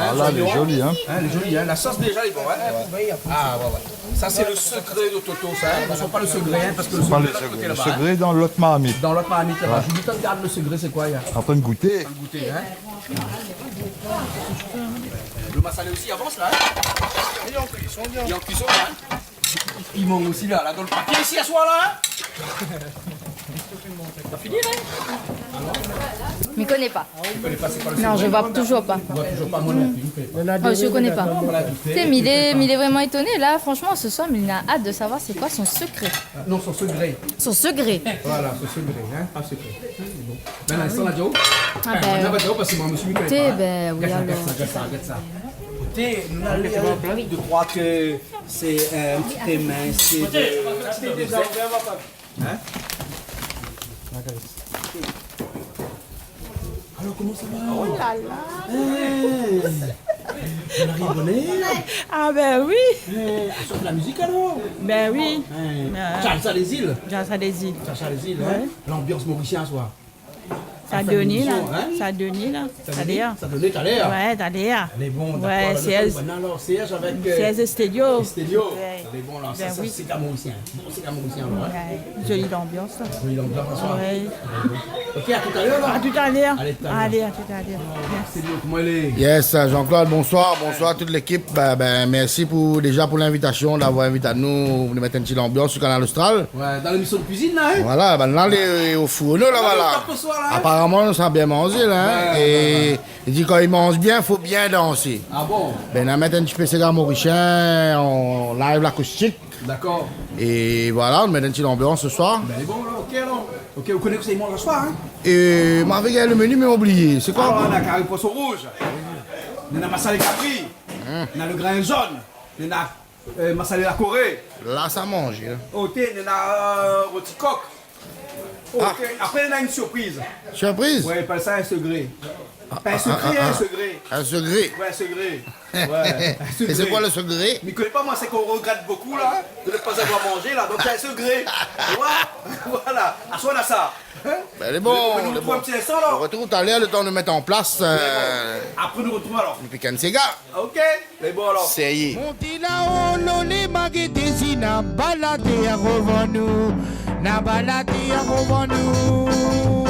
Ah, la, lé zoli, in. In, lé zoli, in. La sos, déza, lé bon, in. Oué. Ah, oué, oué. Sa, sé le sekré de Toto, sa, in. Sé pa le segré, in, parske le segré lé de koté laba, in. Le segré lé dan lot marmit. Dan lot marmit laba. Oué. Julie, ou gard le segré, sé koi, la ? Antrinn gouté. Antrinn gouté, in. Le masalé osi i avans la, in ? Li lé an kuison, li lé an kuison la, in ? I mank osi la, la, dan le papié isi aswar la, in ? La fini la, in ? Mi koné pa. Ou koné pa, sé koi le segré ? Non, mi voi toujour pa. Ou voi toujour pa, moin non pli, mi koné pa. Ah, mi koné pa. Voilà. Té, mé li lé, mé li lé vréman étoné la, fransheman, se soir, mé li na hat de savoir sé koi son sekré. Ah, non, son segré. Son segré. Voilà, son segré, in, pa sekré. Bon. Bin, la, sa va, Joe ? Ah, bin, la, Joe, parske moin, mi koné pa, in. Té, bin, oui, alor. Gard sa, gard sa, gard sa. Ékout, nou la, nou la, de kroi ke sé, euh, in ti pé mins, sé de, in ? Alor, koman sa va ? Oh la la. Hey ! Ou ariv bonèr ? Ah bin oui. Hey, aswar la mizik alor ? Bin oui. Hey. Ah. Salsa des îles. Salsa des îles. Salsa des îles, in ? Oué. Lanbians morisien aswar. Sa i done la. Sa i done la. Sa i done talèr. Oué, talèr. Lé bon, dakor. Oué, alor, Serge. Bin alor, Serge avèk, euh, Serge Estelio. Estelio. Oué. Lé bon la, sa, sa, sé séga morisien. Bon, séga morisien alor, in. Oué. Zoli lanbians la. Zoli lanbians aswar. Oué. Ok, à tout à l'heure, alors. À tout à l'heure. Allez, tout à l'heure. Allez, à tout à l'heure. Merci. Estelio, koman i lé ? Yes, Jean-Claude, bonsoir. Bonsoir à toute l'équipe. Bin, bin, mèrsi pou, déza pou l'invitasion, d'avoir invité anou, pou nou mèt in ti lanbians sur Kanal Austral. Oué, dan lémision de kuizine la, in ? Voilà, bin la, lé o fourno la, voilà. Alor, top aswar la, in ? Aparaman, nou sa bien manzé la, in. Oué, oué, oué. É li di, kan i manz bien, fo bien dansé. Ah bon ? Bin, nou va mèt in ti pé séga morisien an live, l'akoustik. Dakor. É voilà, nou mèt in ti lanbians se soir. Bin, bon, la, ok, alor. Ok, ou koné kosa i manz se soir, in ? É, moin lavé gingn le menu, mé moin la oublié. Sé koi ? Alor, nou na kari poison rouz. Nou na masalé kabri. Hmm. Nou na le grin zone. Nou na Euh, masalé la Corée. La, sa manzé, in. Oté, néna, euh, roti kok. Ah. Oté, apré, néna in sirpriz. Sirpriz ? Oué, pa sa, in segré. Ah, pa in sekré, ah, ah, in segré. In segré. Oué, in segré. Oué, in segré. É sé koi le segré ? Mi koné pa, moin, sé k'ou regrèt bokou, la, de ne pas avoir mangé, la, donk sé in segré. Oué, voilà. Aswar, nou na sa. In ? Bin, lé bon, lé bon. Mé nou artrouv in ti instan, alor. Nou artrouv talèr, le tan de mèt an plas, euh, apré, nou artrouv, alor. Apré nou artrouv, alor. Oké, lé bon, alor. Sa i lé. Monté laò, lolé, ma gété si na baladé avan nou. Na baladé avan nou.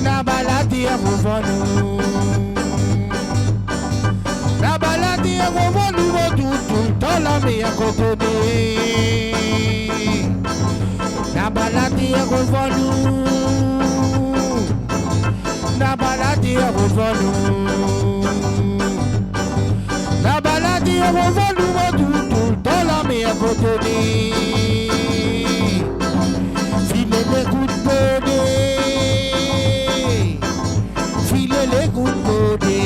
Na baladé avan nou. Na baladé avan nou, mon tout, toultan la mèr koté. Na baladé avan nou. Na baladé avan nou. Na baladé avan nou, mon tout, toultan la mèr koté. Filé lé kout bodé. Filé lé kout bodé.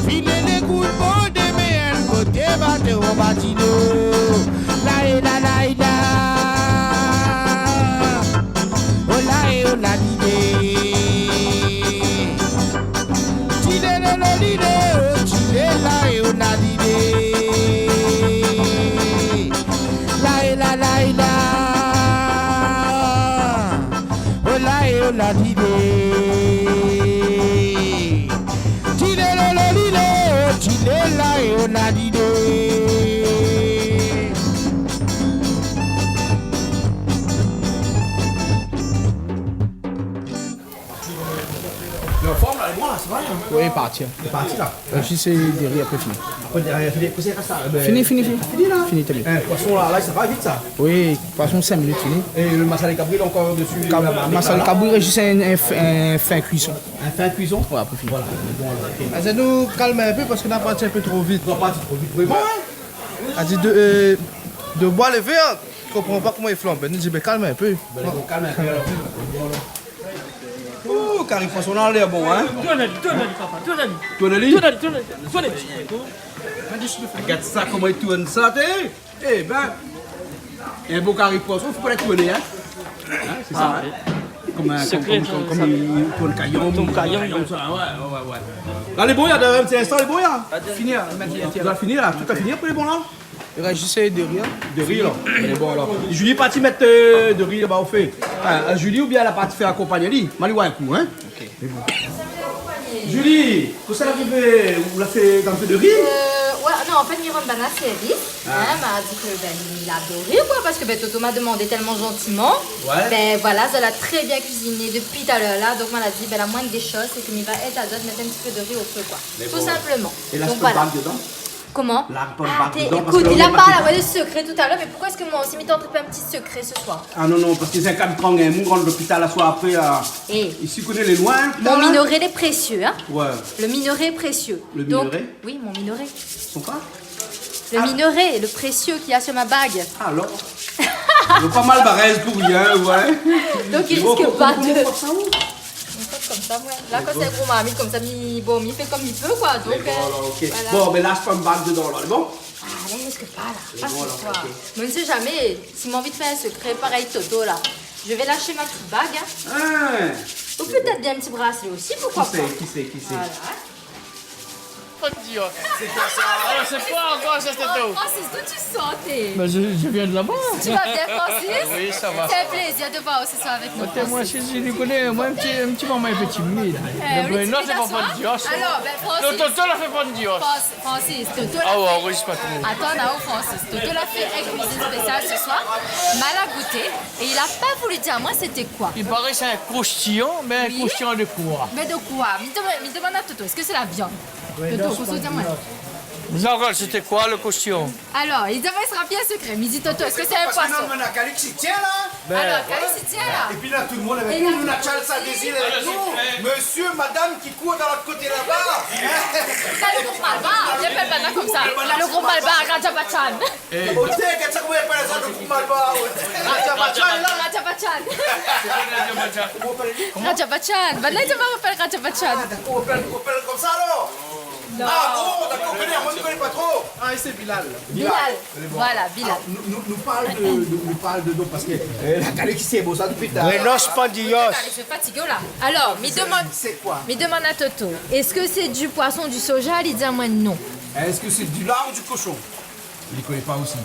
Filé lé kout bodé, mé in koté bato, on bati dlo. La é la, la é la. O la é o la lidé. Tilé lo lo lidé, o tilé la é o la lidé. La é la, la é la. O la é o la lidé. Tilé lo lo lidé, o tilé la é o la lidé. Lé an form la, lé bon la, sa va, in ? Oui, parti, in. Lé parti la. Euh, si sé dérièr, apré fini. Apré dérièr, fini. Apré sé sa, bin, fini, fini, fini. Fini la. Fini, té bien. In, poison la, la, sa va vit sa. Oui, poison, sink minit, fini. É le masalé kabri, la, ankor dési, kab-, la, la, masalé kabri, zis in, in f-, in fin kuison. In fin kuison ? Oué, apré fini. Voilà. Bon, alor, oké. Ah, sa nou kalm in pé parske nou la parti in pé tro vit. Nou la parti tro vit, oui, bon, in ? A di de, euh, de boi lé vèr, konpran pa koman i flanb. Bin, nou di, bin, kalm in pé. Bin, bon, kalm in pé, alor. Bon, alor. Oh, kari poison la lèr bon, in ? Tourn ali, tourn ali, papa, tourn ali. Tourn ali ? Tourn ali, tourn ali, tourn ali. Gard sa, koman li tourn sa, té. Ében, in bon kari poison, fo pa lès tourné, in ? In, sé sa, in ? Konm in, konm, konm, konm, konm i tourn kayanm, kayanm, sa, wé, wé, wé. La, lé bon, la, dan in ti instan, lé bon, la. Fini, la, mèt, mèt, mèt. Ou la fini, la, tout la fini, apré, lé bon, la ? I rès zis, eu, dori, in. Dori, la. Lé bon, alor. Julie la parti mèt, eu, dori laba o fé. Anfin, eu, Julie oubien la parti fé akonpagn ali. M'a li oir in kou, in. Ok. Julie, kosa la arivé, ou la fé, ou la fé dori ? Eu, wé, non, an fèt, mi rann banna sèrvis, in, ma di ke, bin, mi la dori, koi, parske, bin, Toto m'a demandé tèlman zantiman. Wé. Bin, voilà, zot la trè bien kuiziné dopi talèr la, donk, ma la di, bin, la moindre des choses, sé ke mi va èd azot mèt in ti pé dori o fé, koi. Tout sinpleman. Donk, voilà. Mé la, pran bag dedan. Koman ? La, pran bag dedan, parske la, ou la pa la, wé, le sekré talèr, mé poukoi èske moin osi, mi té antré fé in ti sekré se soir ? A non, non, parske zot i kan pran in moun, rann lopital aswar apré, la. É. Isi, koné lé loin, in, la. Mon minoré lé présié, in ? Wé. Le minoré est précieux. Le minoré ? Donk, oui, mon minoré. Son koi ? Le minoré, le précieux qu'il y a sur ma bague. A, alor. Lé pa mal barèz pou rien, wé. Donk, i risk pa de... Mé bon, koman, koman, koman sa, ou ? Mi fé konmsa, moin. La, kan sé in gro marmit konmsa, mi, bon, mi fé konm mi pé, koi. Donk, eu, voilà. Mé bon, alor, ok. Bon, mé la, mi pran bag dedan, la. Lé bon ? A, mé èske pa, la ? Pa se soir. Mé on ne sait jamais, si moin la anvi fé in sekré, parèy Toto, la. Je vais lâcher ma petite bague, in. In. Ou pétèt bien in ti braslé osi, poukoi pa ? Kisa, kisa, kisa ? Voilà. Pon Dios. Sé koi sa ? A, sé koi ankor sa, Toto ? Oh, Francis, d'où tu sors, t'es ? Ben, je, je viens de là-bas. Tu vas bien, Francis ? Oui, ça va. C'est un plaisir de voir ce soir avec nous, Francis. Moin, sé, mi koné, moin, in ti, in ti moman, in pé timid. Euh, oui, non, sé pa Pon Dios. Alors, ben, Francis. Toto la fé Pon Dios. Francis, Toto la fé. A wé, anrozis pa tro. Atann, non, Francis. Toto la fé in kuizine spésial se soir. Ma la gouté. Et il a pas voulu dire à moi c'était quoi. I paré sé in kostiyon, mé in kostiyon de koi ? Mé de koi ? Mi demann, mi demann a Toto, èske sé la viann ? Toto, kosa ou di amoin ? Jean-Claude, c'était quoi le cochon ? Alors, il dit, il sera bien secret, mais il dit, Toto, est-ce que c'est un poisson ? Parske nou néna Calix i tien la. Alors, Calix i tien la. Et puis là, tout le monde avec nous, nou néna Charles Sadezil avec nous. Monsieur, madame qui court dans l'autre côté là-bas. Sa, le group Malbar, i apèl banna konmsa. Le group Malbar, Raja Bachchan. Oté, gard sa koman i apèl sa, le group Malbar, oté. Raja Bachchan la. Raja Bachchan. Koman i apèl ali ? Raja Bachchan. Banna i apèl Raja Bachchan. A, dakor, i apèl, i apèl konmsa alor. Non. A bon, dakor, mi koné, moin mi koné pa tro. A, é sé Bilal. Bilal. Bilal. Voilà, Bilal. Alor, nou, nou, nou parl de, nou, nou parl de, non, parske, euh, la Calix i sé bon sa dopi talèr. Buenos Pandillos. Calix, je suis fatiguée, là. Alors, mi demann, sé koi ? Mi demann a Toto, est-ce que c'est du poisson, du soja ? Li di amoin non. Est-ce que c'est du lard ou du cochon ? Li koné pa osi.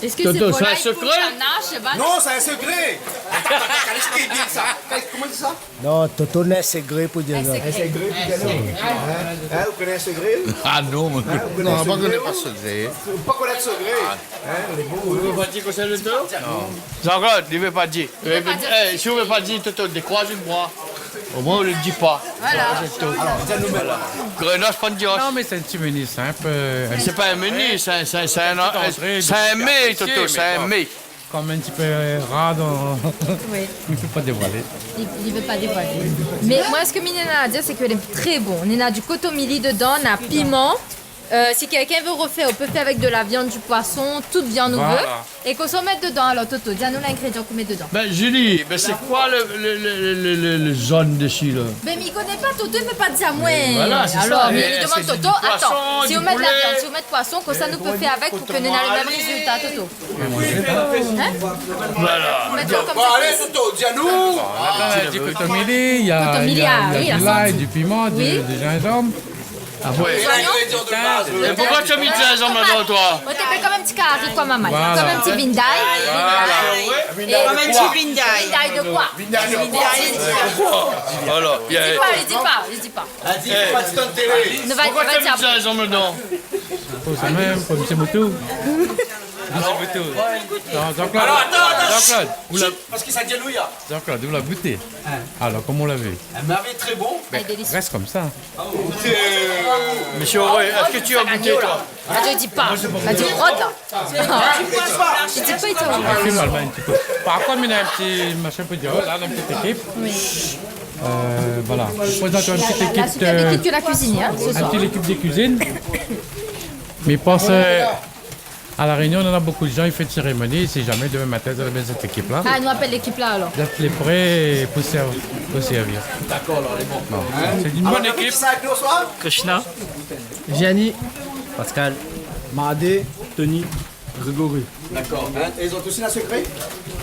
Est-ce que c'est volaille, poule, canard, cheval ? Toto, sé in sekré ? Non, sé in sekré. Atann, atann, atann, Calix, koman i di sa ? Calix, koman i di sa ? Non, Toto néna in sekré pou dir. In sekré. In sekré pou dir. In sekré. In ? In, ou koné in sekré ? A non, moin. In, ou koné in sekré, ou ? Non, moin mi koné pa sekré. Ou pa koné sekré ? A. In, lé bon, oui. Ou vé pa dir kosa le Toto ? Non. Jean-Claude, li vé pa dir. Li vé pa dir. Eh, si ou vé pa dir, Toto, dékroiz in bra. Omoin, ou le di pa. Voilà. Sé tout. Alor, di anou mèm. Voilà. Grenache, pan de dios. Non, mé sé in ti meni sinp, euh. Sé pa in meni, sé in, sé in, sé in, sé in mé, Toto, sé in mé. Konm in ti pé rad, on, i pé pa dévoilé. Li, li vé pa dévoilé. Mé moin, sak mi néna a dir, sé ke lé tré bon. Néna du kotomili dedan, néna piman. Euh, si kèlkin i vé refèr, ou pé fèr avèk de la viann, du poisson, tout viann ou vé. Voilà. É kosa ou mèt dedan, alor, Toto ? Di anou lingrédian k'ou mèt dedan. Ben, Julie, ben, sé koi le, le, le zone desi la ? Ben, mi koné pa, Toto i vé pa dir amoin. Voilà, sé sa. Alor, mi, mi demann Toto, atann, si ou mèt la viann, si ou mèt poisson, kosa nou pé fèr avèk pou ke nou néna le mèm rézilta, Toto ? In ? Voilà. Ou mèt koi konm... Bon, alé, Toto, di anou. A, du kotomili, néna, kotomili, néna, a oui, la santé, du piman, du, du zinzanm. Apré. Lé zonion. É poukoi ou la mèt zinzanm ladan, toi ? Ou té fé konm in ti kari, koi, momon. Voilà. Konm in ti vinday. Voilà. Konm in ti vinday. Vinday de koi ? Vinday de koi ? Voilà. Li di pa, li di pa, li di pa. La di, fo pa di dan télé. Poukoi ou la mèt zinzanm ladan ? Pou sa mèm, pou mésyé Moutou. Mésyé Moutou. Non, Jean-Claude. Alor, atann, atann. Jean-Claude, ou la... Parske sa di anou, ya. Jean-Claude, ou la gouté. In. Alor, koman ou la vi ? Mé lé tré bon. Ben, rès konmsa. Mésyé Auré, èske ou la gouté, toi ? A, mi di pa. Mi di rod la. Mi di pa, mi di pa. Ou film amoin in ti pé. Par kont, mi néna in ti mashin pou dir, la, in ti ékip. Oui. Euh, voilà. Prézant in ti ékip, la, la super équipe de la cuisine, hein, ce soir. In ti ékip de kuizine. Mi pans, euh, À La Réunion, on a beaucoup de gens, ils font une cérémonie, si jamais demain matin, vous avez cette équipe-là. Ah, nou apèl lékip la, alor. D'être les prêts pour ser-, pour servir. D'accord, alors, les bons. Bon. Hein ? C'est une bonne équipe. Alors, qui ça avec nous ce soir ? Krishna. Gianni. Pascal. Mahadev. Tony. Grégory. D'accord. Hein ? Et ils ont tous un secret ?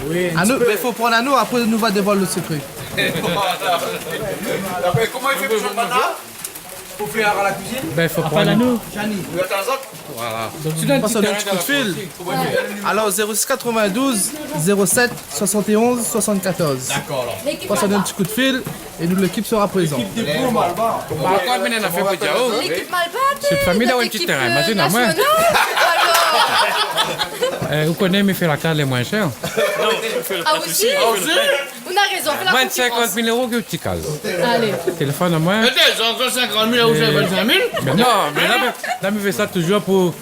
Oui, un petit peu. Anou, mé fo prann anou, apré nou va dévoil le sekré. Voilà. Après, comment il fait pour joindre Madame ? Pour faire la cuisine ? Ben, fo prann anou. Jani. Ou atann azot ? Voilà. Donk, ou donn in ti kout fil. Alor, zéro six quatre-vingt-douze, zéro sept, soixante et onze, soixante-quatorze. D'accord, alors. Pass in ti kout fil é nou, lékip sera prézan. Lékip de plo, Malbar. Malbar, mé néna fé pou Diao. Lékip Malbar, sé in ti térin, lékip, euh, nasional. Alor. Euh, ou koné, mi fé la kaz lé moin shèr. Non, mi fé le prêt aussi. Ah, aussi ? Ou na rézon, fé la konkirans. Moin de sinkant mil éro, ke ti kal. Alé. Téléfone amoin. Atann, sinkant mil éro, sé vingt-cinq mille ? Mé non, mé la, la, mi fé sa toujour pou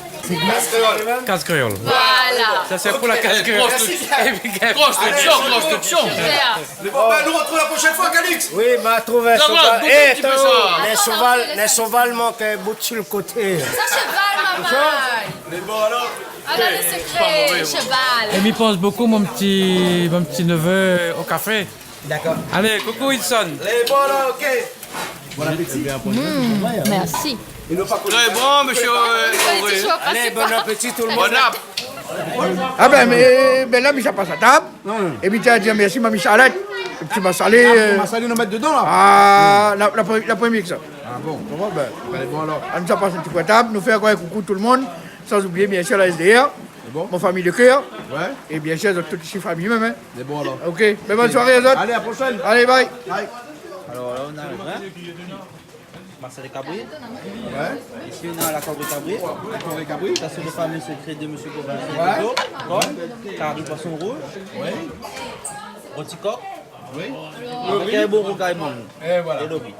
Kaz Kréol. Voilà. Sa sé pou la Kaz Kréol. Construction, construction. Super. Bon, ben, nou retrouv la prochaine fois, Calix. Oui, ma trouvé in shoval. Donk, voilà, donk, eh, in ti pé sa. Lé shoval, lé shoval mank in bout su le koté. Sa, shoval, maman. Mé bon, alor. Alor, le sekré, shoval. É mi pans bokou mon ti, mon ti nevé o kafé. D'accord. Alé, koukou Wilson. Lé bon, la, OK. Bon appétit. Mm, merci. Très bon, monsieur, euh, Auré. Allez, bon appétit tout le monde. Bon app. Ah ben, mé, ben la, mi sa pass a tab. Hmm. É mi tien a dir mèrsi, Mami Charlotte. Ti masalé, ah, euh, masalé, nou mèt dedan, la. Ah, la, la, la promié ke sa. Ah bon ? Bon, ben. Allez, bon, alors. Ah, nou sa pass in ti kou a tab, nou fé ankor in koukou tout le monde. Sans oublier, bien sûr, la S D R, mon fami de kèr. Ouais. É bien sûr, zot tout isi fami mèm, hein. Lé bon, alor. OK. Ben, bonne soirée à zot. Allez, à la prochaine. Allez, bye. Bye. Alors, là, on arrive, hein. Marcel Cabri. Ouais. Ici, on a la Cabri Cabri. La Cabri Cabri. Ça, c'est le fameux secret de monsieur Gauvin. Ouais. Bon. Carry poisson rouge. Ouais. Rôti coq. Oui. Avec un bon rougail mangue. Et voilà. Et le riz.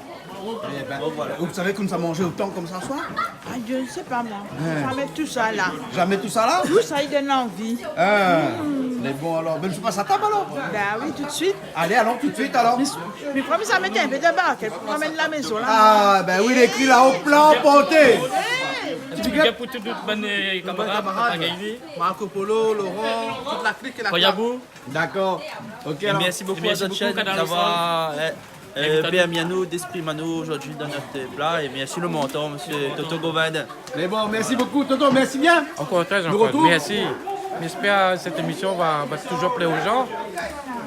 Eh ben, donc voilà. Vous savez qu'on nous a mangé autant comme ça ce soir ? Ah, je ne sais pas, moi. Hein. Jamais tout ça, là. Jamais tout ça, là ? Tout ça, il donne envie. Hein. Mm. Lé bon, alors. Ben, je passe à table, alors. Ben oui, tout de suite. Allez, allons tout de suite, alors. Mais, mais promis, ça met un peu de barquette pour amener la maison, là. Ah, ben oui, il est écrit là-haut, plat emporté. Hey. Un petit big up pour tous nos, euh, camarades, Papa Gaïvi. Marco Polo, Laurent, toute la clique et la Koyabou. D'accord. OK, alors. Merci beaucoup à Canal Austral d'avoir, euh, euh, permis à nous d'exprimer à nous aujourd'hui dans notre plat. Et merci le mentor, monsieur Toto Gauvin. Lé bon, merci beaucoup, Toto, merci bien. Encore très, encore. Merci. J'espère que cette émission va, va toujours plaire aux gens.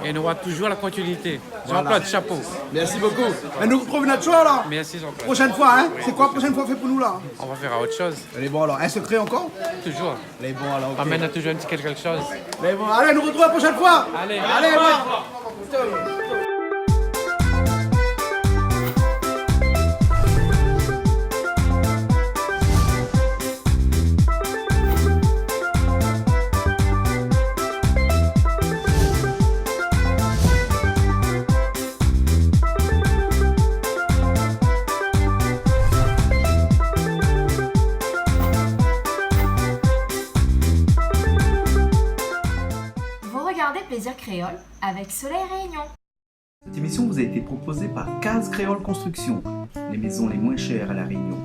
Et on aura toujours la continuité. Voilà. Jean-Claude, chapeau. Merci beaucoup. Et nous retrouvons notre soir, là. Merci, Jean-Claude. Prochaine fois, hein. Oui. C'est quoi la prochaine fois fait pour nous, là ? On va faire autre chose. Lé bon, alors. Un secret encore ? Toujours. Lé bon, alors, OK. Amèn toujours in ti kèlke shoz. Lé bon, allez, nou retrouv la prochaine fois. Allez. Allez, bye. Vous regardez Plaisir Créole avec Soleil Réunion. Cette émission vous a été proposée par Case Créole Construction, les maisons les moins chères à La Réunion.